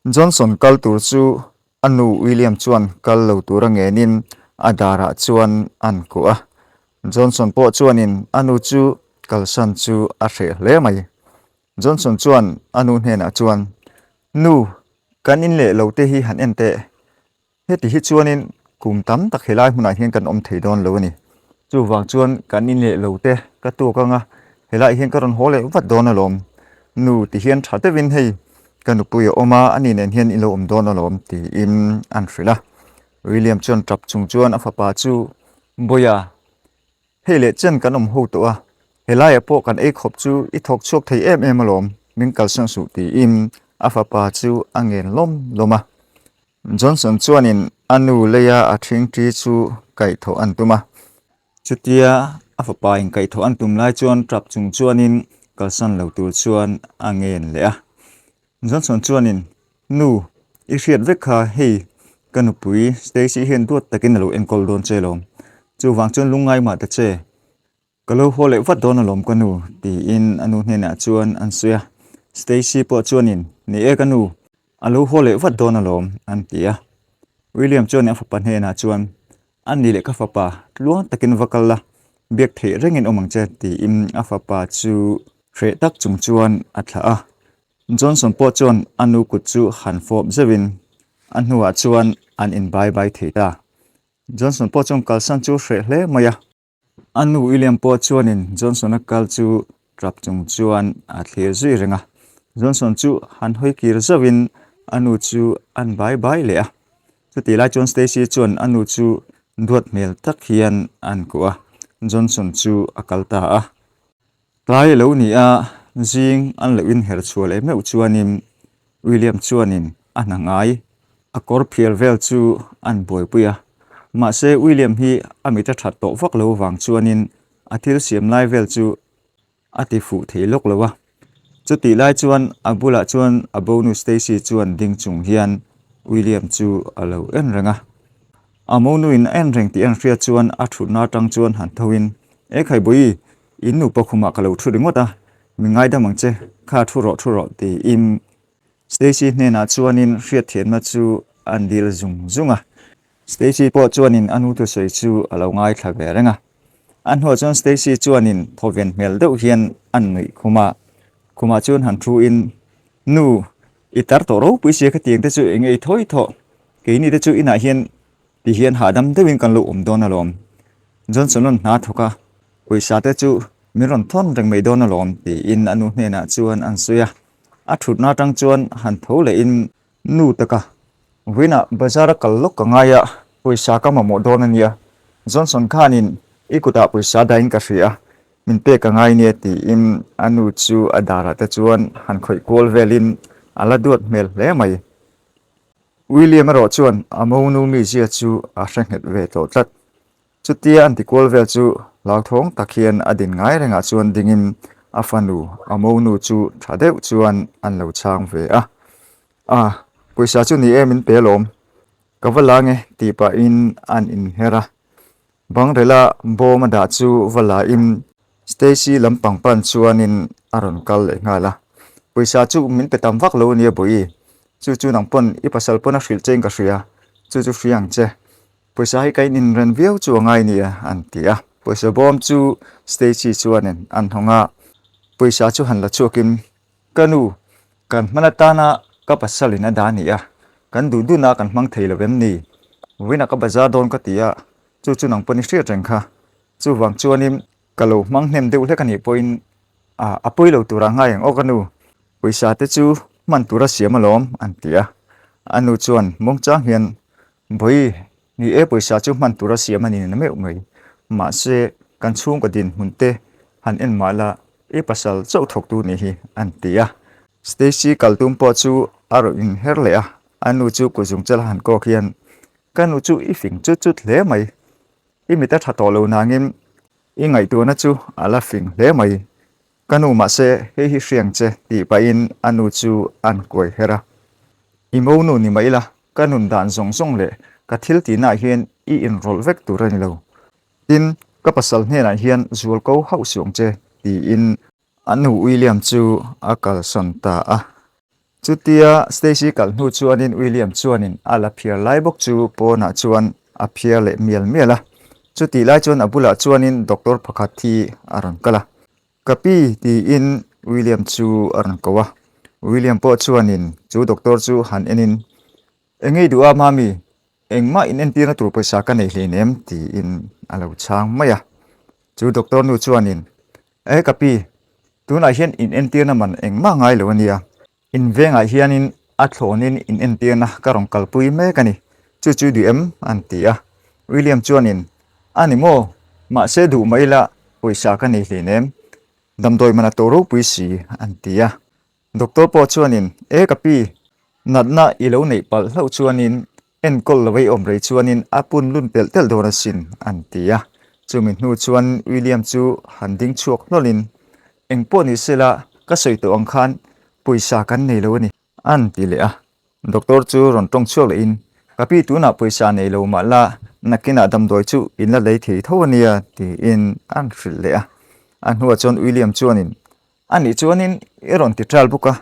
Johnson kal tur chu a nu William chuan kal lo tura ngenin a darah chuan an kuah a. Johnson pawh chuanin a nu chu kalsan chu a hreh hle mai. Johnson chuan a nu hnenah chuan, Nu, kan in leh lo te hi han en teh. Heti hi chuanin kum tam tak helai hmunah hian kan awm thei dawn lo a ni. Chuvang chuan kan in leh lo te ka tuak anga helaiah hian ka rawn haw leh vat dawn alawm. Nu ti hian tha deuhin hei ka nupui a awm a, ani nen hian i lo awm dawn alawm tiin an hrilh a. William chuan tap chung chuan a fapa chu, Bawiha, Hei leh chen kan awm ho tawh a, helaiah pawh kan ei khawp chu i thawk chhuak thei em em alawm, min kalsan suh tiin a fapa chu a ngen lawm lawm a. Johnson chuanin a nu leia a thingthi chu kaihthawh an tum a, chutia a fapa in kaihthawh an tum lai chuan tap chung chuanin kalsan lo tur chuan a ngen leh a. Johnson chuanin, Nu, i hriat vek kha, hei, ka nupui Stacy hian duat takin a lo enkawl dawn che lawm. Chuvang chuan lungngai mah ta che. Ka lo haw leh vat dawn alawm ka nu, tiin a nu hnenah chuan an sawi a. Stacy pawh chuanin, Ni e ka nu, a lo haw leh vat dawn alawm, an ti a. William chuanin a fapa hnenah chuan, A ni leh ka fapa, tluang takin va kal la, biak theih rengin awm ang che, tiin a fapa chu hreh tak chung chuan a thlah a. Johnson pawh chuan a nu kut chu han fawp zeuhin a hnuah chuan an inbai bai thei ta. Johnson pawh chuan kalsan chu hreh hle mai a. A nu William pawh chuanin Johnson-a kal chu tap chung chuan a thlir zui reng a. Johnson chu han hawi kir zauhin a nu chu an bai bai leh a. Chutih lai chuan Stacy chuan a nu chu duat hmel tak hian an kuah a, Johnson chu a kal ta a. Tlai a lo ni a, zing an lo inher chhuah leh meuh chuanin William chuanin a hna ngai a kawr phial vel chu an buaipui a. Mahse William hi a mit a that tawh vak lo vang chuanin a thil siam lai vel chu a ti fuh thei lawk lo a. Chutih lai chuan a bulah chuan a bonu Stacy chuan ding chung hian William chu a lo en reng a. A monuin a en reng tih an hriat chuan a thutna atang chuan han thoin, Ekhai Bawi, in nupa khumah ka lo thu ringawt a, min ngaidam ang che, kha thu rawh thu rawh tiin Stacy hnenah chuanin hriatthiamna chu an dil zung zung a. Stacy pawh chuanin a nu thusawi chu a lo ngaithla ve reng a. A hnuah chuan Stacy chuanin thawven hmel deuh hian a nuih khum a, khumah chuan han thuin, Nu, i tar tawh ropui sia khatiang te chu eng ei thawi thawh, keini te chu inah hian ti hian hahdam deuhin kan lo awm dawn alawm. Johnson rawn hna thawk a, pawisa te chu min rawn thawn reng mai dawn alawm tiin a nu hnenah chuan an sawi a. A thutna atang chuan han tho lehin, Nu taka, vawiinah bazar a kal lawk ka ngai a, pawisa ka mamawh dawn a nia. Johnson khanin i kutah pawisa dahin ka hria a, min pek a ngai nia tiin a nu chu a darah te chuan han khawih kual velin a la duat hmel hle mai. William erawh chuan a monu mizia chu a hre nghet ve tawh tlat. Chutia an ti kual vel chu hlauthawng tak hian a din ngai rengah chuan dingin a fanu a monu chu tha deuh chuan an lo chhang ve a. A, pawisa chu ni e min pe alawm, ka va la nge tih pahin an inher a. Bangrela bawm a dah chu va la in Stacy lampang pan chuanin a rawn kal leh nghal a. Pawisa chu min pe tam vak lo a nia Bawihi, chu chu nang pawn i pasal pawn a hrilh che in ka hria, chu chu hria ang che. Pawisa hi ka in inren viau chu a ngai nia an ti a. Pawisa bawm chu Stacy chuanin an hawng a, pawisa chu han la chhuakin Ka nu, kan hman atana ka pasalin a dah a ni a, kan duh dun a kan hmang thei lo em ni? Vawiinah ka bazar dawn ka ti a, chu chu nang pawn i hriat reng kha. Chuvang chuanin ka lo hmang hnem deuh hlek a nih pawhin a pawi lo turah ngai ang aw ka nu, pawisa te chu hman tura siam alawm an ti a. A nu chuan mawngchang hian Bawi, ni e pawisa chu hman tura siam a ni na meuh mai. Mahse, kan chhungkaw dinhmun te han en mah la, i pasal chauh thawktu nih hi an ti a. Stacy kal tum pawh chu a rawn inher leh a, a nu chu kut zungchal a han kawk hian, Ka nu chu i fing chut chut hle mai. I mit a tha tawh lo nangin i ngaihtuahna chu a la fing hle mai. Ka nu mahse hei hi hriang che tih pahin a nu chu an kuai her a. I mo nu ni mai la, ka nun dan zawng zawng leh ka thil tihnaah hian i inrawlh vek tur a ni lo. Tin, ka pasal hnenah hian zual ko hauh suh ang che tiin a nu William chu a kalsawn ta a. Chutia Stacy kal hnu chuanin William chuanin a la phiar lai bawk chu pawnah chuan a phiar leh mial mial a. Chutih lai chuan a bulah chuanin doctor pakhat hi a rawn kal a. Ka pi tiin William chu a rawn ko a. William pawh chuanin chu doctor chu han enin, Engei duh a mami, engmah in entirna tur pawisa ka nei hleinem tiin a lo chhang mai a. Chu doctor nu chuanin, E ka pi, tunah hian in entirna man engmah ngai lo a nia. In vengah hianin a thlawnin in entirna ka rawn kalpui mek a ni. Chu chu duh em? an ti a. William chuanin, A ni maw? Mahse duh mai ila pawisa ka nei hleinem. Damdawi man a to ropui si, an ti a. Doctor pawh chuanin, E ka pi, natna i lo neih palh hlauh chuanin enkawl lo ei awm rei chuanin a pun lun telh telh dawn asin, an ti a. Chumi hnu chuan William chu han ding chhuak hlawlin, Eng pawh ni sela, ka sawi tawh ang khan pawisa kan nei lo a ni, an ti leh a. Doctor chu rawn tawng chhuak lehin, Ka pi tunah pawisa nei lo mah la, nakinah damdawi chu in la lei thei tho a nia, tiin an hrilh leh a. A hnuah chuan William chuanin, A nih chuanin i rawn ti ṭal bawk a,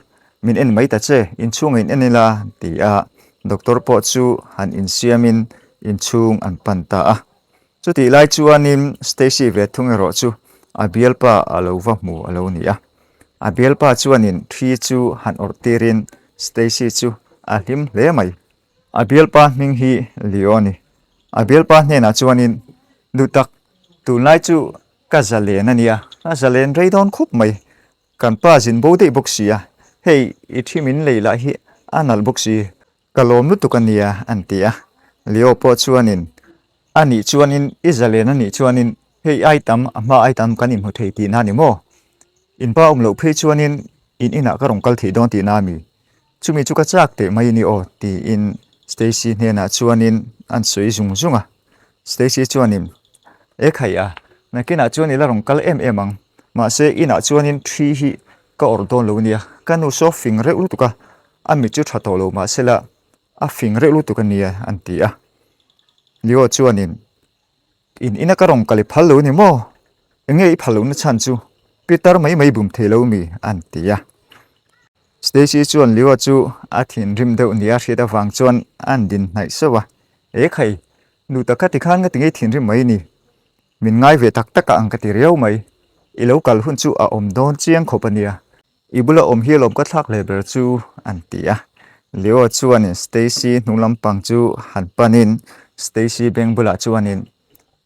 min en mai ta che, inchhung in en ila ti a, doctor pawh chu han insiamin inchhung an pan ta a. Chutih lai chuanin Stacy ve thung erawh chu a bialpa a lo va hmu a lo ni a. A bialpa chuanin thi chu han awrh tirin Stacy chu a hlim hle mai. A bialpa hming hi Leo a ni. A bialpa hnenah chuanin, Duhtak, tunlai chu Ka zalen a nia, a zalen rei dawn khawp mai. Kan pa zin bo daih bawk si a, hei i thi min lei lah hi a nalh bawk si. Ka lawm lutuk a nia an ti a. Leo pawh chuanin, A nih chuanin i zalen a nih chuanin hei ai tam a hma ai tam kan inhmu thei tihna a ni maw? In pa awm loh phei chuanin in inah ka rawn kal thei dawn tihna a mi? Chumi chu ka chak teh mai a ni aw tiin Stacy hnenah chuanin an sawi zung zung a. Stacy chuanin, E khai a, nakinah chuan i la rawn kal em em ang. Mahse inah chuanin thi hi ka awrh dawn lo nia. Ka nu saw fing reuh lutuk a, a mit chu tha tawh lo mahsela a fing reuh lutuk a nia an ti a. Leo chuanin, In ina ka rawn kal i phal lo ni maw? Enge i phal lohna chhan chu Peter mai mai bum thei lo mi? an ti a. Stacy chuan Leo chu a thinrim deuh nia hriat avang chuan an din hnaih sauh a. E khai, nu taka tikhan nga ti ngei thinrim mai ni? Min ngai ve tak tak a ang ka ti riau mai. I lo kal hun chu a awm dawn chiang khawp a nia. I bula awm hi alawm ka thlak leh ber chu an ti a. Leo chuanin Stacy hnung lampang chu han panin Stacy beng bulah chuanin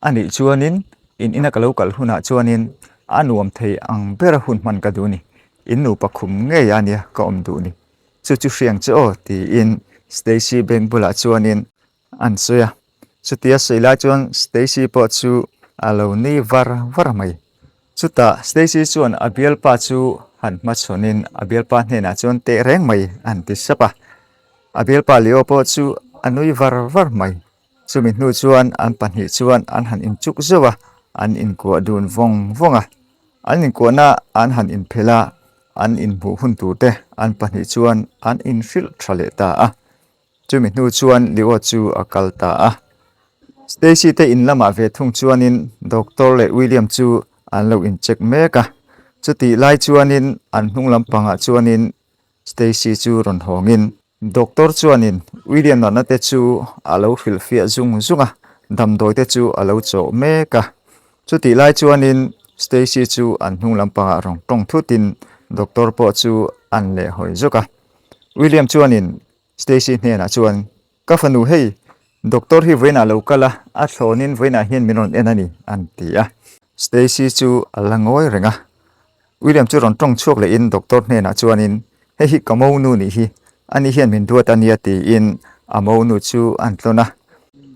a nih chuanin in ina ka lo kal hunah chuanin a nuam thei ang bera hun hman ka duh ni. In nupa khum ngei a nia ka awm duh ni. Chu chu hriang che aw tiin Stacy beng bulah chuanin an sawi a. Chutia sawi lai chuan Stacy pawh chu a lo nui var var mai. Chutah Stacy chuan a bialpa chu han hmachhawnin a bialpa hnenah chuan teh reng mai an ti sap a. A bialpa Leo pawh chu a nui var var mai. Chumi hnu chuan an pahnih chuan an han inchuk zeuh a, an inkuah dun vawng vawng a. An inkuahna an han inphelh a, an inhmuh hun turte an pahnih chuan an inhrilh tha leh ta a. Chumi hnu chuan Leo chu a kal ta a. Stacy te in lamah ve thung chuanin Doctor leh William chu an lo incheck mek a. Chutih lai chuanin an hnung lampangah chuanin Stacy chu rawn hawngin. Doctor chuanin William natna te chu a lo hrilhfiah zung zung a, damdawi te chu a lo chawh mek a. Chutih lai chuanin Stacy chu an hnung lampangah rawn tawng thutin Doctor pawh chu an lehhawi zawk a. William chuanin Stacy hnenah chuan, Ka fanu hei, doctor hi vawiinah lo kal a, a thlawnin vawiinah hian min rawn en a ni, an ti a. Stacy chu a la ngawi reng a. William chu rawn tawng chhuak lehin doctor hnenah chuanin, Hei hi ka monu nih hi, ani hian min duat a nia tiin a monu chu an tlawn a.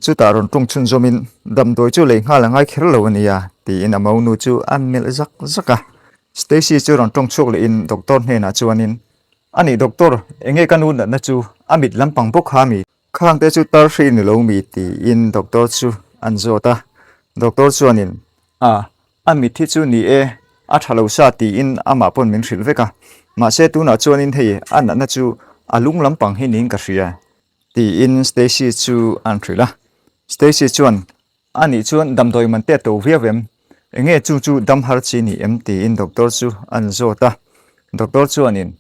Chutah rawn tawng chhunzawmin, Damdawi chu lei nghal a ngai kher lo a nia, tiin a monu chu an melh zak zak a. Stacy chu rawn tawng chhuak lehin doctor hnenah chuanin, A nih doctor, enge ka nu natna chu a mit lampang bawk kha mi? Khangte chu tar hri ni lo mi? tiin doctor chu an zawt a. Doctor chuanin, A, a mit hi chu ni e, a tha lo sa tiin amah pawn min hrilh vek a. Mahse tunah chuanin hei a natna chu a lung lampang hi niin ka hria, tiin Stacy chu an hrilh a. Stacy chuan, A nih chuan damdawi man te a to viau em? Enge chu chu dam har chi ni em? tiin doctor chu an zawt a. Doctor chuanin,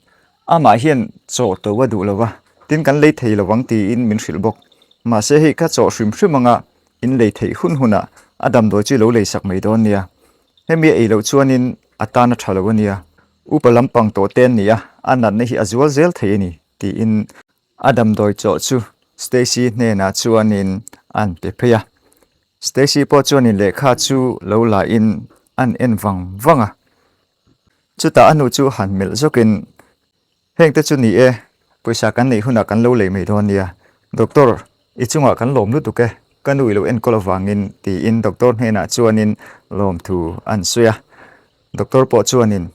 Amah hian chaw to a duh lo va, tin kan lei thei lo ang tiin min hrilh bawk. Mahse hei ka chaw hrim hrim anga in lei theih hun hunah a damdawi chu i lo lei sak mai dawn nia. Hemi a ei loh chuanin a tan a tha lo a nia. Upa lampang tawh te an ni a, a natna hi a zual zel thei a ni tiin a damdawi chaw chu Stacy hnenah chuanin an pe phei a. Stacy pawh chuanin lehkha chu lo la in an en vang vang a. Chutah a nu chu han melh zawkin, Hengte chu ni e, pawisa kan neih hunah kan lo lei mai dawn nia. Doctor, i chungah kan lawm lutuk e, ka nu i lo enkawl avangin, tiin doctor hnenah chuanin lawmthu an sawi a. Doctor pawh chuanin,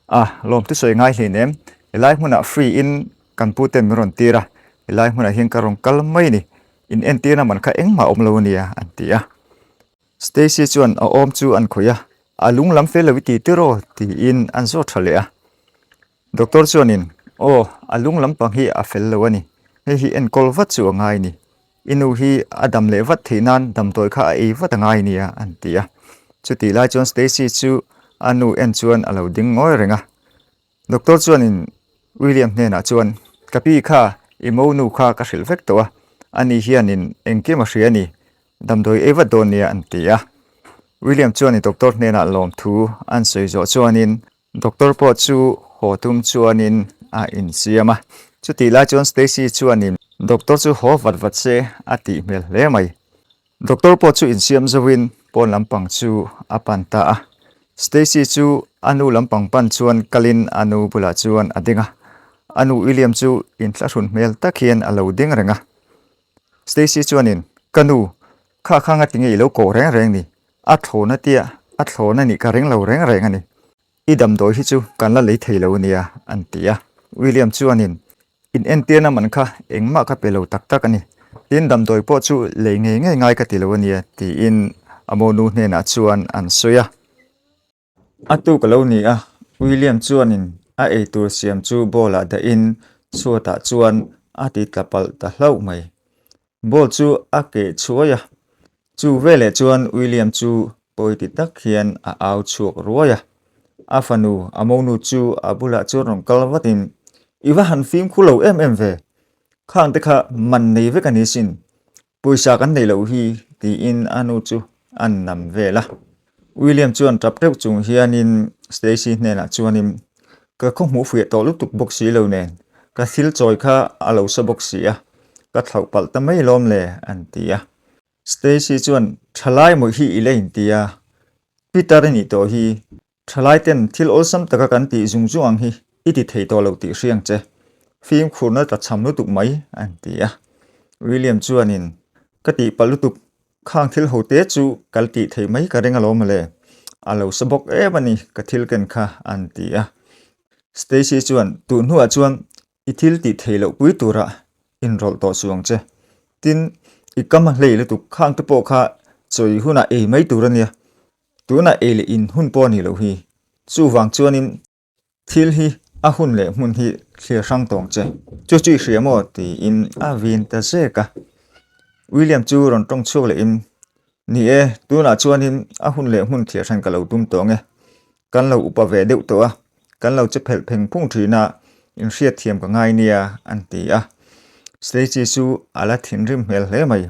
A, lawmthu sawi ngai hlein em, helai hmunah free in kan pu ten min rawn tir a, helai hmunah hian ka rawn kal mai a ni, in entirna man kha engmah a awm lo ania, an ti a. Stacy chuan a awm chu an khawih a, a lung lam fel lo i ti tiraw? tiin an zawt tha leh a. Doctor chuanin, Aw, a lung lampang hi a fel lo a ni, hei hi enkawl vat chu a ngai ni. I nu hi a dam leh vat theih nan damdawi kha a ei vat a ngai nia, an ti a. Chutih lai chuan Stacy chu a nu en chuan a lo ding ngawi reng a. Doctor chuanin William hnenah chuan, Ka pi kha, i monu kha ka hrilh vek tawh a, ani hianin engkim a hria a ni, damdawi ei vat dawn nia an ti a. William chuanin doctor hnenah lawmthu an sawi zawh chuanin doctor pawh chu haw tum chuanin a insiam a. Chutih lai chuan Stacy chuanin doctor chu haw vat vat se a tih hmel hle mai. Doctor pawh chu insiam zoin pawn lampang chu a pan ta a. Stacy chu a nu lampang pan chuan kalin a nu bulah chuan a ding a. A nu William chu inthlahrun hmel tak hian a lo ding reng a. Stacy chuanin, Ka nu, kha kha ngatinge i lo koh reng reng ni? A thlawna tia a thlawna nih ka ring lo reng reng a ni. I damdawi hi chu kan la lei thei lo ania, an ti a. William chuanin, In entirna man kha engmah ka pe lo tak tak a ni. Tin, damdawi pawh chu lei ngei ngei ngai ka ti lo a nia, tiin a monu hnenah chuan an sawi a. A tuk a lo ni a, William chuanin a eitur siam chu bowl-ah dahin chhuatah chuan a ti tla palh ta hlauh mai. Ball chu a keh chhuai a, chu veleh chuan William chu pawi ti tak hian a au chhuak ruai a. A fanu, a monu chu a bulah chuan rawn kal vatin, I va han fimkhur lo em em ve, khang te kha man nei vek a ni sin, pawisa kan nei loh hi, tiin a nu chu a nam vel a. William chuan tap teuh chung hianin Stacy hnenah chuanin, Ka khaw hmuh fiah tawh lutuk bawk si lo nen, ka thil chawi kha a lo sa bawk si a, ka thlauh palh ta mai lawm le, an ti a. Stacy chuan, Thalai mawih hi i la inti a, Peter i nih tawh hi, thalai ten thil awlsam taka kan tih zung zung ang hi i ti thei tawh lo tih hriang che, fimkhurna tla cham lutuk mai, an ti a. William chuanin, Ka tih palh lutuk, Khang thil ho te chu kal tih theih mai ka ring alawm le, a lo sa bawk em a ni ka thil ken kha an ti a. Stacy chuan tuh hnuah chuan i thil tih theih loh pui turah inrawlh tawh suh ang che. Tin, i kam a hlei lutuk khang te pawh kha chawi hunah ei mai tur a nia, tunah ei leh in hun pawh a nih loh hi. Chuvang chuanin Thil hi a hun leh hmun hi thlir hrang tawng che, chu chu i hria maw? tiin a vin ta zek a. William chu rawn tawng chhuak lehin, Ni e, tunah chuanin a hun leh hmun thlir hran ka lo tum tawng e. Kan lo upa ve deuh tawh a, kan lo che phelh pheng phung thin a, inhriatthiam ka ngai nia, an ti a. Stacy chu a la thinrim hmel hle mai.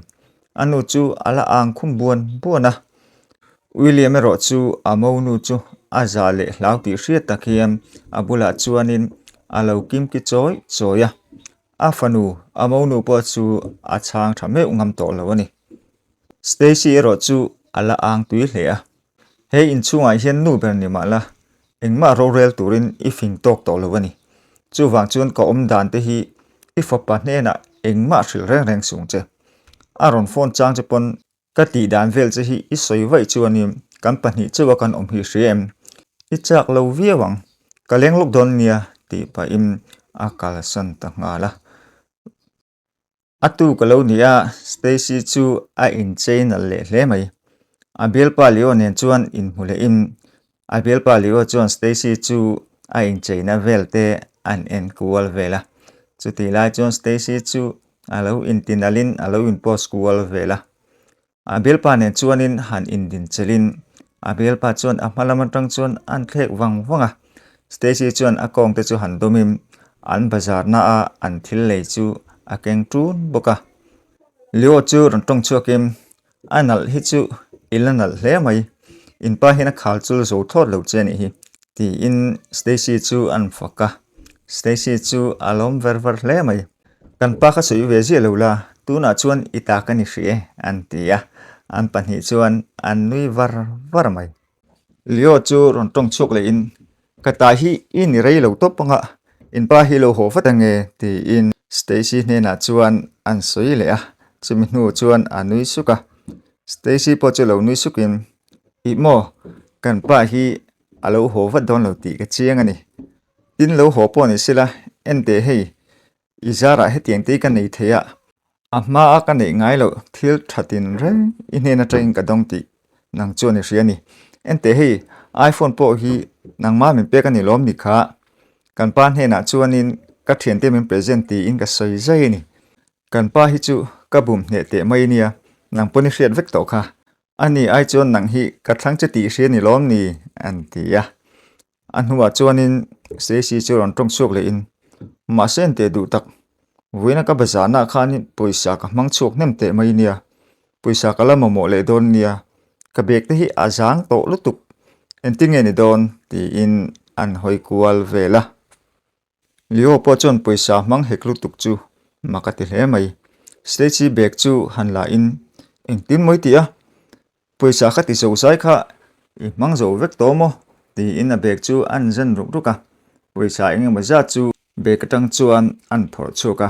A nu chu a la ang khum buan buan a. William erawh chu a monu chu a zah leh hlau tih hriat tak hian a bulah chuanin a lo kimki chawi chawi a. A fanu, a monu pawh chu a chhang tha meuh ngam tawh lo a ni. Stacy erawh chu a la ang tui hle a. He inchhungah hian nu ber ni mah la, engmah rorel turin i fing tawk tawh lo a ni. Chuvang chuan ka awm dan te hi i fapa hnenah engmah hrilh reng reng sung che. A rawn phone chang che pawn Ka tih dan vel che hi i sawi vaih chuanin kan pahnih chauha kan awm hi hria em? I chak lo viau ang, ka leng lawk dawn nia tih pahin a kalsan ta nghal a. A tu ka lo ni a, Stacy chu a inchei nalh leh hle mai. A bialpa Leo nen chuan inhmu lehin a bialpa Leo chuan Stacy chu a incheina vel te an en kual vel a. Chutih lai chuan Stacy chu a lo inti nalhin a lo inpost kual vel a. A bialpa nen chuanin han indin chelhin a bialpa chuan a hma lam atang chuan an thlek vang vang a. Stacy chuan a kawng te chu han dawmin An bazar na a an thil lei chu a keng ṭun bawk a. Leo chu rawn ṭawng chhuakin, A nalh hi chu i la nalh hle mai, in pa hian a khal chul zo thlawt lo che a nih hi, tiin Stacy chu an fak a. Stacy chu a lawm ver ver hle mai. Kan pa kha sawi ve ziah lo la, tunah chuan i ta ka ni hrih e, an ti a. An pahnih chuan an nui var var mai. Leo chu rawn tawng chhuak lehin, Ka ta hi i ni rei lo tawp anga, in pa hi lo haw vat ange, tiin Stacy hnenah chuan an sawi leh a. Chumi hnu chuan a nui suk a. Stacy pawh chu lo nui sukin, Ih maw, kan pa hi a lo haw vat dawn lo tih ka chiang a ni. Tin lo haw pawh ni sela, enteh hei, i zarah hetiang te hi ka nei thei a, a hmaa ka neih ngai loh thil tha tin reng i hnen atangin ka dawng tih nang chuan i hria a ni. Enteh hei, iPhone pawh hi nangmah min pek a ni lawm ni kha, kan pa hnenah chuanin ka thiante min present tiin ka sawi zai a ni. Kan pa hi chu ka bum hneh teh mai nia, nang pawn i hriat vek tawh kha. Ani ai chuan nang hi ka thlang che tih hria ni lawm ni? an ti a. A hnuah chuanin Stacy chu rawn tawng chhuak lehin, Mahse en teh duh tak, vawiina ka bazarnaah khanin pawisa ka hmang chhuak hnem teh mai nia, pawisa ka la mamawh leh dawn nia, ka bag te hi a zang tawh lutuk, engtin nge ni dawn? tiin an hawi kual vel a. Leo pawh chuan pawisa hmang hek lutuk chu mak a ti hle mai. Stacy bag chu han la in, Engtin mawi tih a? Pawisa ka ti zo zai kha i hmang zo vek tawh maw? tiin a bag chu an zen ruk ruk a. Pawisa eng emaw zat chu bag atang chuan an phawrh chhuak a.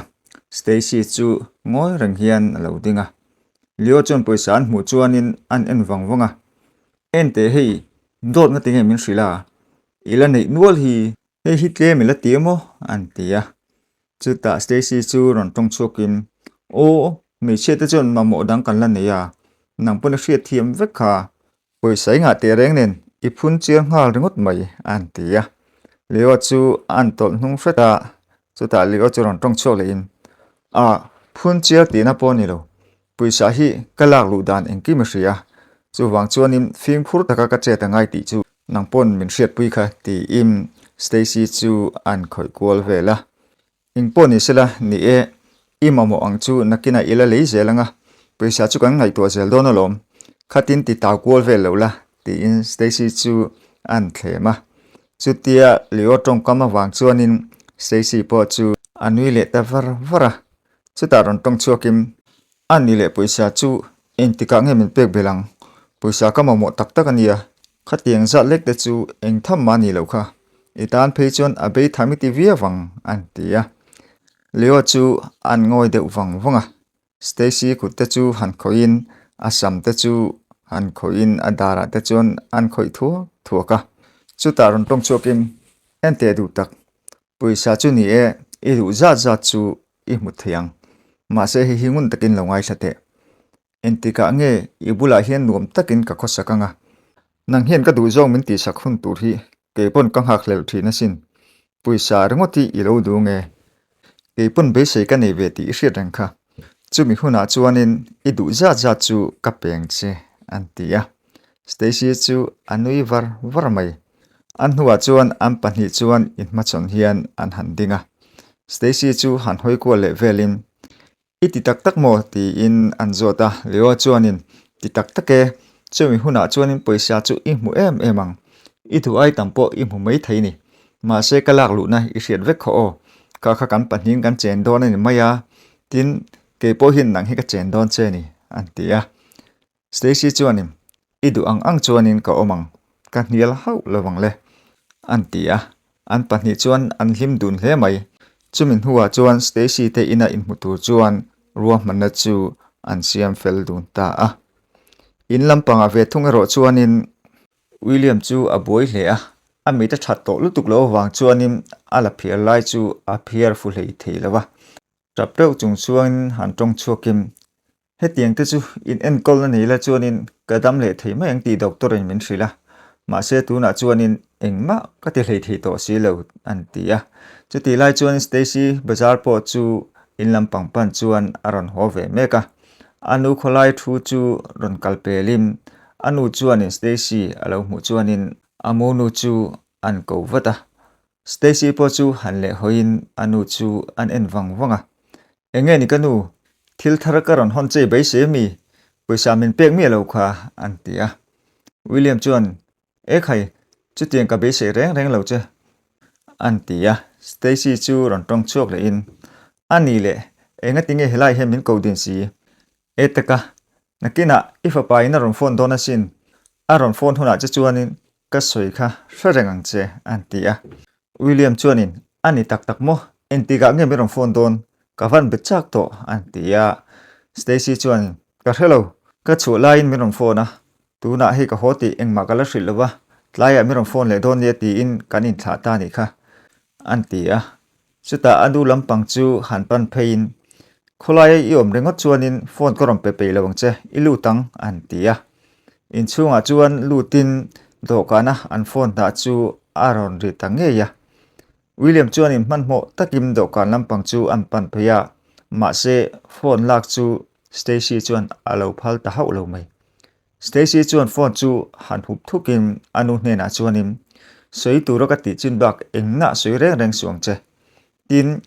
Stacy chu ngawi reng hian a lo ding a. Leo chuan pawisa an hmuh chuanin an en vang vang a. Enteh hei, dawt nga tinge min hrilh a? I la neih nual hi. Hei hi tlem i la ti emaw? an ti a. Chutah Stacy chu rawn tawng chhuakin, Aw, hmeichhia te chuan mamawh dang kan la nei a, nang pawn i hriat thiam vek kha. Pawisa i ngah teh reng nen i phun chiar nghal ringawt mai, an ti a. Leo chu an tawlh hnung hret a, chutah Leo chu rawn tawng chhuak lehin, A, phun chiar tihna pawh a ni lo, Pawisa hi ka lak luh dan engkim a hria, chuvang chuanin fimkhur taka ka chet a ngai tih chu nang pawn min hriatpui kha tiin Stacy chu an khawih kual vel a. Eng pawh ni sela, ni e, i mamawh ang chu nakinah i la lei zel anga, pawisa chu kan ngaihtuah zel dawn alawm, khatin ti tau kual vel lo la tiin Stacy chu an thlem a. Chutia Leo tawngkam avang chuanin Stacy pawh chu a nui leh ta var var a. Chutah rawn tawng chhuakin, A ni leh pawisa chu engtikah nge min pek belh ang? Pawisa ka mamawh tak tak a nia, khatiang zat lek te chu eng tham mah ni loh kha. I tan phei chuan a bei tham i ti viau vang, an ti a. Leo chu an ngawi deuh vang vang a. Stacy kut te chu han khawihin a sam te chu han khawihin a darah te chuan an khawih thuak thuak a. Chutah rawn tawng chhuakin, Enteh duh tak, Pawisa chu ni e, i duh zat zat chu i hmu thei ang. Mahse hei hi ngun takin lo ngaithla teh. Engtikah nge i bulah hian nuam takin ka khawsak anga? Nang hian ka duh zawng min tihsak hun tur hi kei pawn ka nghak hlelh thin asin. Pawisa ringawt hi i lo duh nge? Kei pawn beisei ka nei ve tih i hriat reng kha. Chumi hunah chuanin i duh zat zat chu ka peng che, an ti a. Stacy chu a nui var var mai. A hnuah chuan an pahnih chuan inhmachhawn hian an han ding a. Stacy chu han hawi kual leh velin, I ti tak tak maw? tiin an zawt a. Leo chuanin, Ti tak tak e, chumi hunah chuanin pawisa chu i hmu em em ang. I duh ai tam pawh i hmu mai thei ni. Mahse ka lak luhna i hriat vek khaw aw. Kha kha kan pahnihin kan chen dawn a ni mai a, tin, kei pawh hian nang hi ka chen dawn che ni, an ti a. Stacy chuanin, I duh ang ang chuanin ka awm ang, ka hnial hauh lo ang le, an ti a. An pahnih chuan an hlim dun hle mai. Chumi hnuah chuan Stacy te ina inhmu tur chuan ruahmanna chu an siam fel dun ta a. In lampangah ve thung erawh chuanin William chu a buai hle a, a mit a that tawh lutuk loh avang chuanin a la phiar lai chu a phiar fu hlei thei lo va. Tap deuh chung chuanin han tawng chhuakin Hetiang te chu in enkawlna nei la chuanin ka dam leh thei mai ang tih doctor in min hrilh a, mahse tunah chuanin engmah ka ti hlei thei tawh si lo an ti a. Chutih lai chuan Stacy bazar pawh chu in lampang pan chuan a rawn haw ve mek a, a nu khawlai thu chu rawn kal pelin a nu chuanin Stacy a lo hmuh chuanin a monu chu an ko vat a. Stacy pawh chu han lehhawiin a nu chu an en vang vang a. Enge ni ka nu, thil thar ka rawn hawn chei beisei ami? Pawisa min pek miah lo kha, an ti a. William chuan, E khai, chutiang ka beisei reng reng lo che, an ti a. Stacy chu rawn tawng chhuak lehin, A ni leh, engati nge helai hian min ko din si? E taka, nakinah i fapa in a rawn phone dawn asin, a rawn phone hunah che chuanin ka sawi kha hre reng ang che, an ti a. William chuanin, A ni tak tak maw? Engtikah nge min rawn phone dawn? Ka van be chak tawh, an ti a. Stacy chuanin, Ka hre lo, ka chhuah laiin min rawn phone a, tunah hei ka haw tih engmah ka la hrilh lo va, tlaiah min rawn phone leh dawn nia tiin kan inthlah ta a nih kha, an ti a. Chutah a nu lampang chu han pan pheiin, Khawlaia i awm ringawt chuanin phone ka rawn pe peih lo ang che, i lut ang, an ti a. Inchhungah chuan lutin dawhkana an phone dah chu a rawn ri ta ngei a. William chuanin hmanhmawh takin dawhkan lampang chu an pan phei a, mahse phone lak chu Stacy chuan a lo phal ta hauh lo mai. Stacy chuan phone chu han hup thukin a nu hnenah chuanin, Sawi tura ka tih chin bak engna sawi reng reng suh ang che. Tin,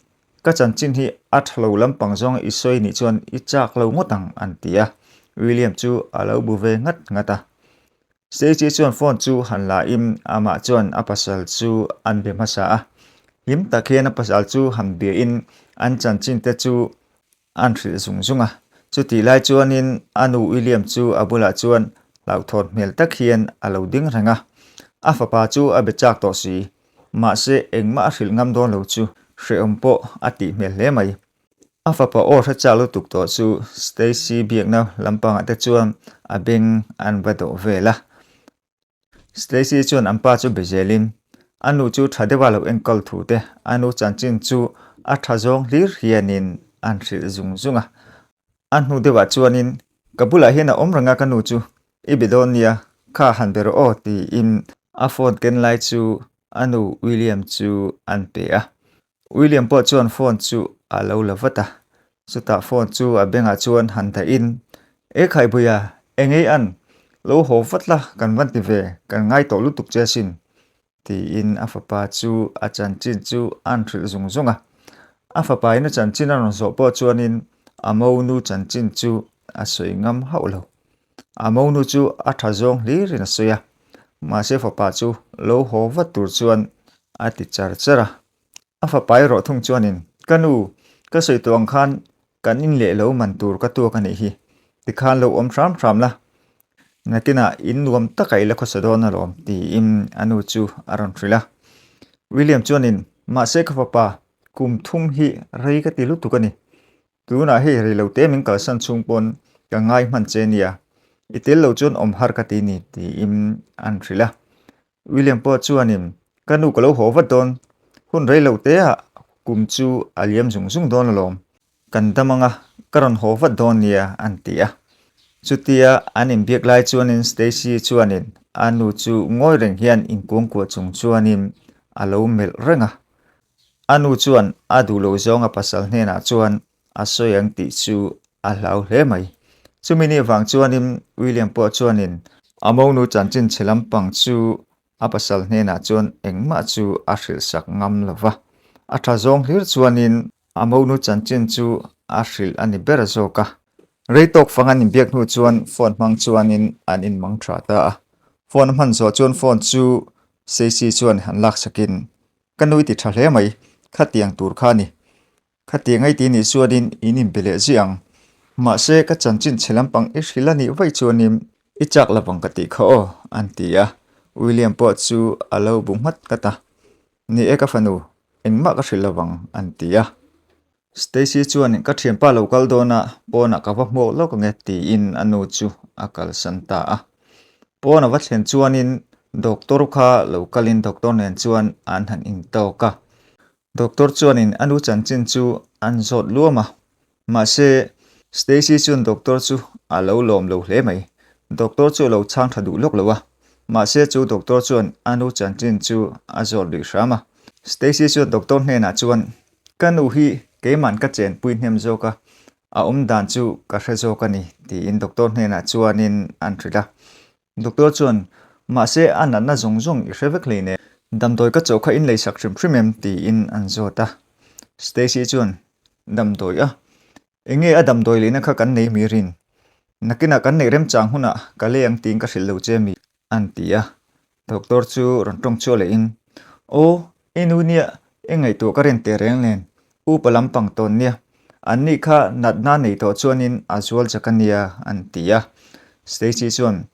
ka chanchin hi a tha lo lampang zawng i sawi nih chuan i chak lo ngawt ang, an ti a. William chu a lo bu ve ngat ngat a. Stacy chuan phone chu han la in amah chuan a pasal chu an be hmasa a. Hlim tak hian a pasal chu han bia in an chanchin te chu An hrilh zung zung a. Chutih lai chuanin a nu William chu a bulah chuan hlauhthawn hmel tak hian a lo ding reng a. A fapa chu a be chak tawh si. Mahse engmah a hrilh ngam dawn lo chu hrehawm pawh a tih hmel hle mai. A fapa aw hre chak lutuk tawh chu Stacy biakna lampangah te chuan a beng an va dawh vel a. Stacy chuan an pa chu be zelin, a nu chu tha deuha lo enkawl thu te, a nu chanchin chu a tha zawng hlir hianin an hrilh zung zung a. A hnu deuhah chuanin, Ka bulah hian a awm reng a ka nu chu, i be dawn nia, kha han be rawh aw tiin a phone ken lai chu a nu William chu an pe a. William pawh chuan phone chu a lo la vat a, chutah phone chu a bengah chuan han dahin, E Khaibuia, engei an? Lo haw vat la, kan van ti ve, kan ngai tawh lutuk che asin, tiin a fapa chu a chanchin chu a'n hrilh zung zung a. A fapain a chanchin a rawn zawh pawh chuanin a monu chanchin chu a sawi ngam hauh lo. A monu chu a tha zawng hlirin a sawi a, mahse fapa chu lo haw vat tur chuan a ti char char a. A fapa erawh thung chuanin, Ka nu, ka sawi tawh ang khan kan in leh lo man tur ka tuak a nih hi, tikhan lo awm hram hram la, nakinah in nuam taka i la khawsa dawn alawm, tiin a nu chu a rawn hrilh a. William chuanin, Mahse ka fapa, kum thum hi rei ka ti lutuk a ni. Tunah hei rei lo te min kalsan chhung pawn ka ngai hman che nia, i tel lo chuan awm har ka ti ni, tiin an hrilh a. William pawh chuanin, Ka nu ka lo haw vat dawn, hun rei lo teah kum chu a liam zung zung dawn alawm, kan dam anga ka rawn haw vat dawn nia, an ti a. Chutia an inbiak lai chuanin Stacy chuanin a nu chu ngawi reng hian inkuangkuah chung chuanin a lo melh reng a. A nu chuan a duh lo zawng a pasal hnenah chuan a sawi ang tih chu a hlau hle mai. Chumi ni vang chuanin William pawh chuanin a monu chanchin chhe lampang chu a pasal hnenah chuan engmah chu a hrilhsak ngam lo va. A tha zawng hlir chuanin a monu chanchin chu a hrilh a ni ber zawk a. Rei tawk fang an inbiak hnu chuan phone hmang chuanin an inmang tha ta a. Phone a hman zawh chuan phone chu Stacy chuan han laksakin, Ka nui ti tha hle mai, khatiang tur kha a ni. Khatiang ei ti nih chuanin in inbe leh zui ang. Mahse, ka chanchin chhe lampang i hrilh a nih vaih chuanin i chak lovang ka tih kha aw, an ti a. William pawh chu a lo bu nghat nghat a. Ni e ka fanu, engmah ka hrilh lovang, an ti a. Stacy chuan ka thianpa lo kal dawn a, pawnah ka va hmuak lawk ange tiin a nu chu a kalsan ta a. Pawn a va thlen chuanin doctor kha lo kalin doctor nen chuan an han intawk a. Doctor chuanin a nu chanchin chu an zawt luam a, mahse Stacy chuan doctor chu a lo lawm lo hle mai. Doctor chu a lo chhang tha duh lawk lo a, mahse chu doctor chuan a nu chanchin chu a zawt luih hram a. Stacy chuan doctor hnenah chuan Ka nu hi keiman ka chenpui hnem zawk a, a awm dan chu ka hre zawk a ni, tiin doctor hnenah chuanin an hrilh a. Doctor chuan, Mahse a natna zawng zawng i hre vek hlei nen. Damdawi ka chaw kha in leisak hrim hrim em? tiin an zawt a. Stacy chuan, Damdawi a? Enge a damdawi leina kha kan nei mi rin? Nakinah kan neih remchang hunah ka lei ang tiin ka hrilh lo che mi? An ti a. Doctor chu rawn tawng chhuah lehin, Aw, i nu nia, i ngaihtuah ka rin teh reng nen, upa lampang tawn nia, an nih kha natna nei tawh chuanin a zual chak a nia, an ti a. Stacy chuan,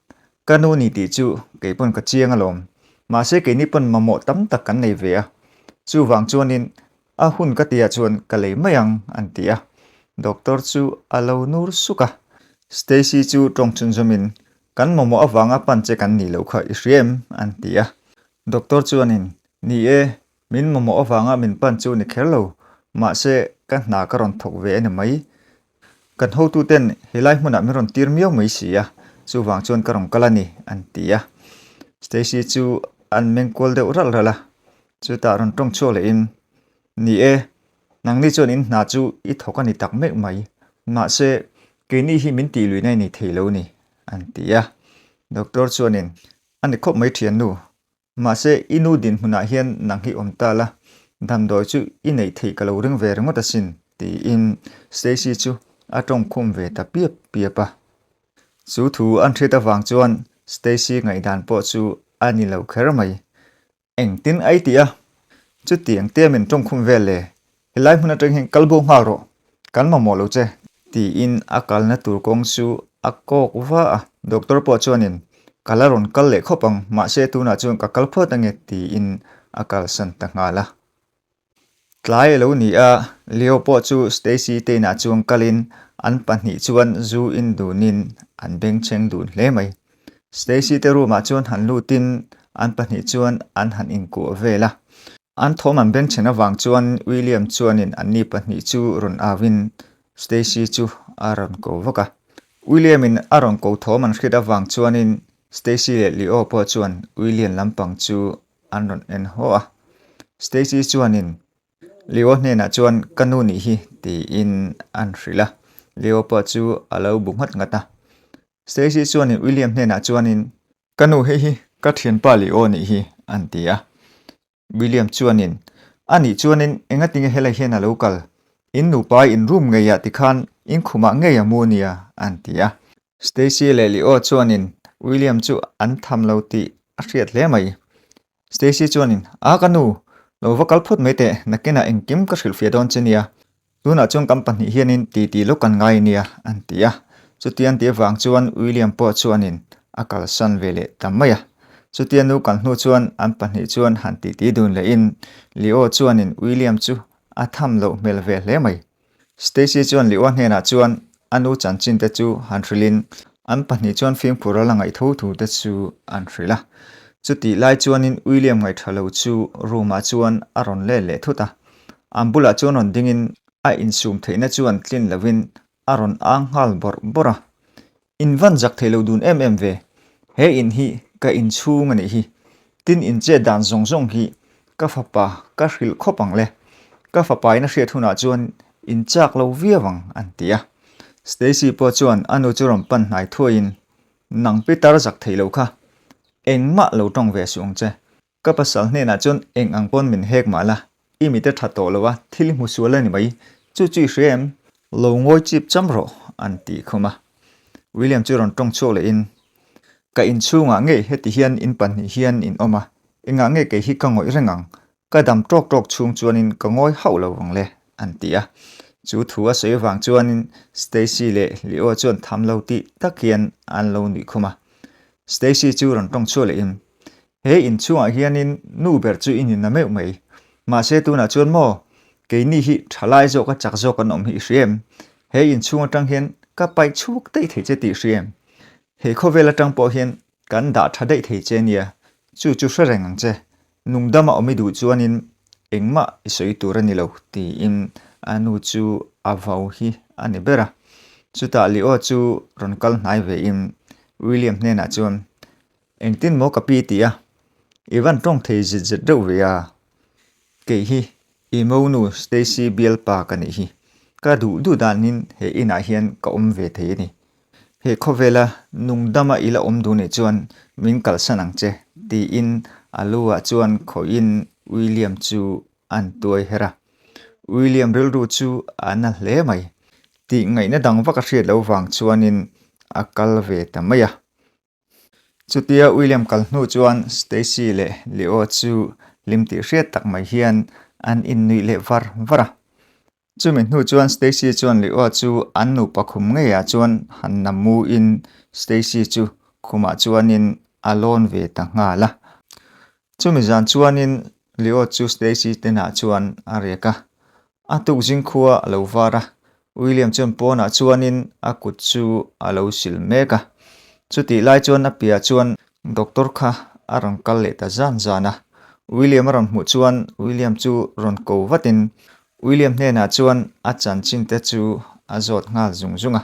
Ka nu ni tih chu kei pawn ka chiang alawm, mahse keini pawn mamawh tam tak kan nei ve a, chuvang chuanin a hun ka tia chuan ka lei mai ang, an ti a. Doctor chu a lo nur suk a. Stacy chu tawng chhunzawmin, Kan mamawh avanga pan che kan nih loh kha i hria em? an ti a. Doctor chuanin, Ni e, min mamawh avanga min pan chu ni kher lo, mahse ka hna ka rawn thawk ve a ni mai. Kan hotuten helai hmunah min rawn tir miau mai si a, chuvang chuan ka rawn kal a ni, an ti a. Stacy chu an mengkual deuh ralh ralh a, chutah rawn tawng chhuak lehin, Ni e, nangni chuan in hna chu i thawk a ni tak mek mai, mahse keini hi min tih luihna i nei thei lo ni, an ti a. Doctor chuanin, A ni khawp mai thiannu, mahse i nu dinhmunah hian nang hi awm ta la, damdawi chu i neih theih ka lo ring ve ringawt asin, tiin Stacy chu a tawngkhum ve ta piap piap a. Chu thu an hriat avang chuan Stacy ngaihdan pawh chu a ni lo kher mai. Engtin ai tih a? Chutiang te min tawngkhum vel le, helai hmun atang hian kal bo nghal rawh, kan mamawh lo che. Tiin a kalna tur kawng chu a kawk va a. Doctor pawh chuanin, Ka la rawn kal leh khawp ang, mahse tunah chuan ka kal phawt ange tiin a kalsan ta nghal a. Tlai a lo ni a, Leo pawh chu Stacy te inah chuan kalin an pahnih chuan zu in dunin an bengchheng dun hle mai. Stacy te room ah chuan han lutin an pahnih chuan an han inkuah vel a. An thawm an bengchhen avang chuan William chuanin anni pahnih chu rawn auin Stacy chu a rawn ko vak a. William in a rawn ko thawm an hriat avang chuanin Stacy leh Leo pawh chuan William lampang chu an rawn en haw a. Stacy chuanin Leo hnenah chuan ka nu nih hi tiin an hrilh a, Leo pawh chu a lo bu nghat nghat a. Stacy chuanin William hnenah chuanin ka nu hei hi ka thianpa Leo nih hi an ti a. William chuanin a nih chuanin engatinge helai hian a lo kal? In nupa in room ngeiah tikhan in khumah ngei a mu nia an ti a. Stacy leh Leo chuanin William chu an tham lo tih a hriat hle mai. Stacy chuanin, A ka nu, lo va kal phawt mai teh, nakinah engkim ka hrilhfiah dawn che nia. Tunah chuan kan pahnih hianin titi lawk kan ngai nia, an ti a. Chutia an tih avang chuan William pawh chuanin a kalsan ve leh ta mai a. Chutia nu kal hnu chuan an pahnih chuan han titi dun lehin Leo chuanin William chu a tham loh hmel ve hle mai. Stacy chuan Leo hnenah chuan a nu chanchin te chu han hrilhin an pahnih chuan fimkhur a la ngaih tho thu te chu an hrilh a. Chutih lai chuanin William ngaihṭha lo chu room ah chuan a rawn let leh thut a. An bulah chuan rawn dingin a insum theihna chuan tlin lovin a rawn ang nghal bawrh bawrh a. In van zak thei lo dun em em ve. He in hi ka in chhung a nih hi. Tin in chet dan zawng zawng hi ka fapa ka hrilh khawp ang le. Ka fapa in a hriat hunah chuan in chak lo viau ang an ti a. Stacy pawh chuan a nu chu rawn pan hnai thuaiin, Nang Peter zak thei lo kha. Engmah lo tawng ve suh ang che. Ka pasal hnenah chuan eng ang pawn min hek mah la, i mite tha tawh lo a, thil hmu sual a ni mai, chu chu i hria em? Lo ngawi chip cham rawh, an ti khum a. William chu rawn tawng chhuak lehin, Ka inchhungah ngei heti hian in pahnih hian in awm a, engah nge kei hi ka ngawih reng ang? Ka dam tawk tawk chhung chuanin ka ngawi hauh lo ang le, an ti a. Chu thu a sawi avang chuanin Stacy leh Leo chuan tham lo tih tak hian an lo nuih khum a. Stacy chu rawn tawng chhuak lehin, He inchhungah hianin nu ber chu i nina meuh mai. Mahse tunah chuan maw, keini hi thalai zawka chak zawk an awm hi i hria em? He inchhung atang hian ka paih chhuak daih thei che tih i hria em? He khawvel atang pawh hian kan dah tha daih thei che nia, chu chu hre reng ang che. Nungdama awm i duh chuanin engmah i sawi tur a ni lo tiin a nu chu a vau hi a ni ber a. Chutah Leo chu rawn kal hnai vein William hnenah chuan Engtin maw ka pi ti a? I van tawng thei zit zet reuh ve a. Kei hi i monu Stacy bialpa ka nih hi. Ka duh duh danin he inah hian ka awm ve thei a ni. He khawvela nungdama i la awm duh nih chuan min kalsan ang che tiin a lu ah chuan khawihin William chu an tuai her a. William rilru chu a na hle mai. Tih ngaihna dang vak a hriat loh vang chuanin a kal ve ta mai a. Chutia William kal hnu chuan Stacy leh Leo chu hlim tih hriat tak mai hian an innuih leh var var a. Chumi hnu chuan Stacy chuan Leo chu an nupa khum ngeiah chuan han na muin Stacy chu khumah chuanin a lawn ve ta nghal a. Chumi zan chuanin Leo chu Stacy tenah chuan a riak a. A tuk zing khua a lo var a, William chuan pawnah chuanin a kut chu a lo sil mek a. Chutih lai chuan a piah chuan doctor kha a rawn kal leh ta zan zan a. William a rawn hmuh chuan William chu rawn ko vatin William hnenah chuan a chanchin te chu a zawt nghal zung zung a.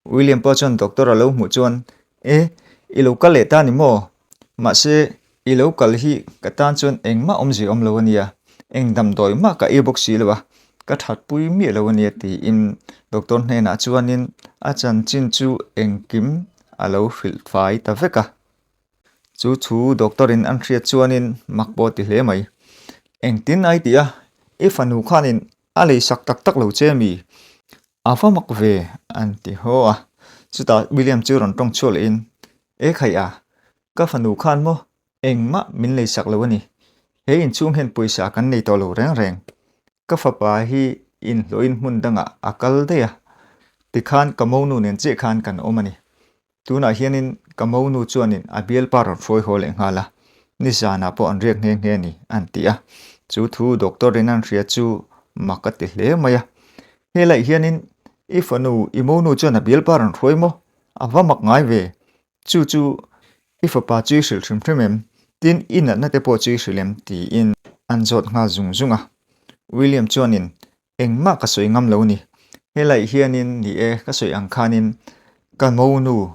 William pawh chuan doctor a lo hmuh chuan, E, i lo kal leh ta ni maw? Mahse, i lo kal hi ka tan chuan engmah awmzia awm lo a nia, eng damdawi mah ka ei bawk si lo a, ka thatpui miah lo a nia tiin doctor hnenah chuanin a chanchin chu engkim a lo hrilh fai ta vek a. Chu thu doctor in an hriat chuanin mak pawh a ti hle mai. Engtin ai tih a, i fanu khanin a lei sak tak tak lo che mi? A va mak ve an ti haw a. Chutah William chu rawn tawng chhuak lehin, E khaih a, ka fanu khan maw engmah min lei sak lo a ni. He inchhung hian pawisa kan nei tawh lo reng reng. Ka fapa hi inhlawhin hmun dangah a kal daih a, tikhan ka monu nen chiah khan kan awm a ni. Tunah hianin ka monu chuanin a bialpa rawn hruai haw leh nghal a, nizanah pawh an riak nghe nghe a ni, an ti a. Chu thu doctor in an hria chu mak a ti hle mai a. Helaiah hianin i fanu, i monu chuan a bialpa rawn hruai maw? A va mak ngai ve. Chu chu i fapa chu i hrilh hrim hrim em? Tin, i natna te pawh chu i hrilh em? tiin an zawt nghal zung zung a. William chuanin Engmah ka sawi ngam lo ni. Helaiah hianin ni e, ka sawi ang khanin ka monu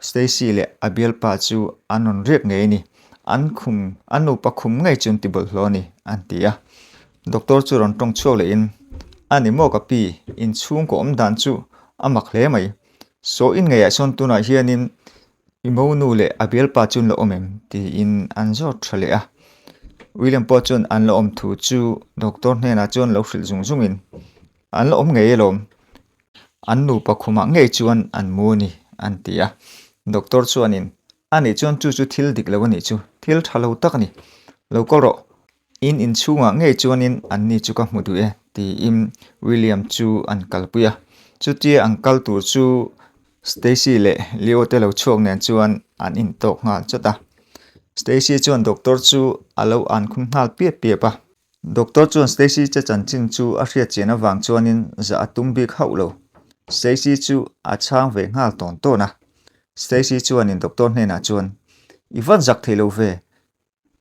Stacy leh a bialpa chu an rawn riak ngei a ni. An khum, an nupa khum ngei chu an ti bawlhhlawh a ni, an ti a. Doctor chu rawn tawng chhuak lehin, A ni maw ka pi, inchhungkaw awm dan chu a mak hle mai. Saw in ngeiah sawn tunah hianin I monu leh a bialpa chu an la awm em? tiin an zawt tha leh a. William pawh chuan an la awm thu chu doctor hnenah chuan lo hrilh zung zungin, An la awm ngei alawm, an nupa khumah ngei chuan an mu a ni, an ti a. Doctor chuanin, A nih chuan chu chu thil dik lo a nih chu, thil tha lo tak a ni. Lo kal rawh, In inchhungah ngei chuanin anni chu ka hmu duh e, tiin William chu an kalpui a. Chutia an kal tur chu Stacy leh Leo te lo chhuak nen chuan an intawk nghal chawt a. Stacy chuan doctor chu a lo an khum nghal piap piap a. Doctor chuan Stacy che chanchin chu a hriat chian avang chuanin zah a tum bik hauh lo. Stacy chu a chhang ve nghal tawn tawn a. Stacy chuanin doctor hnenah chuan, I van zak thei lo ve,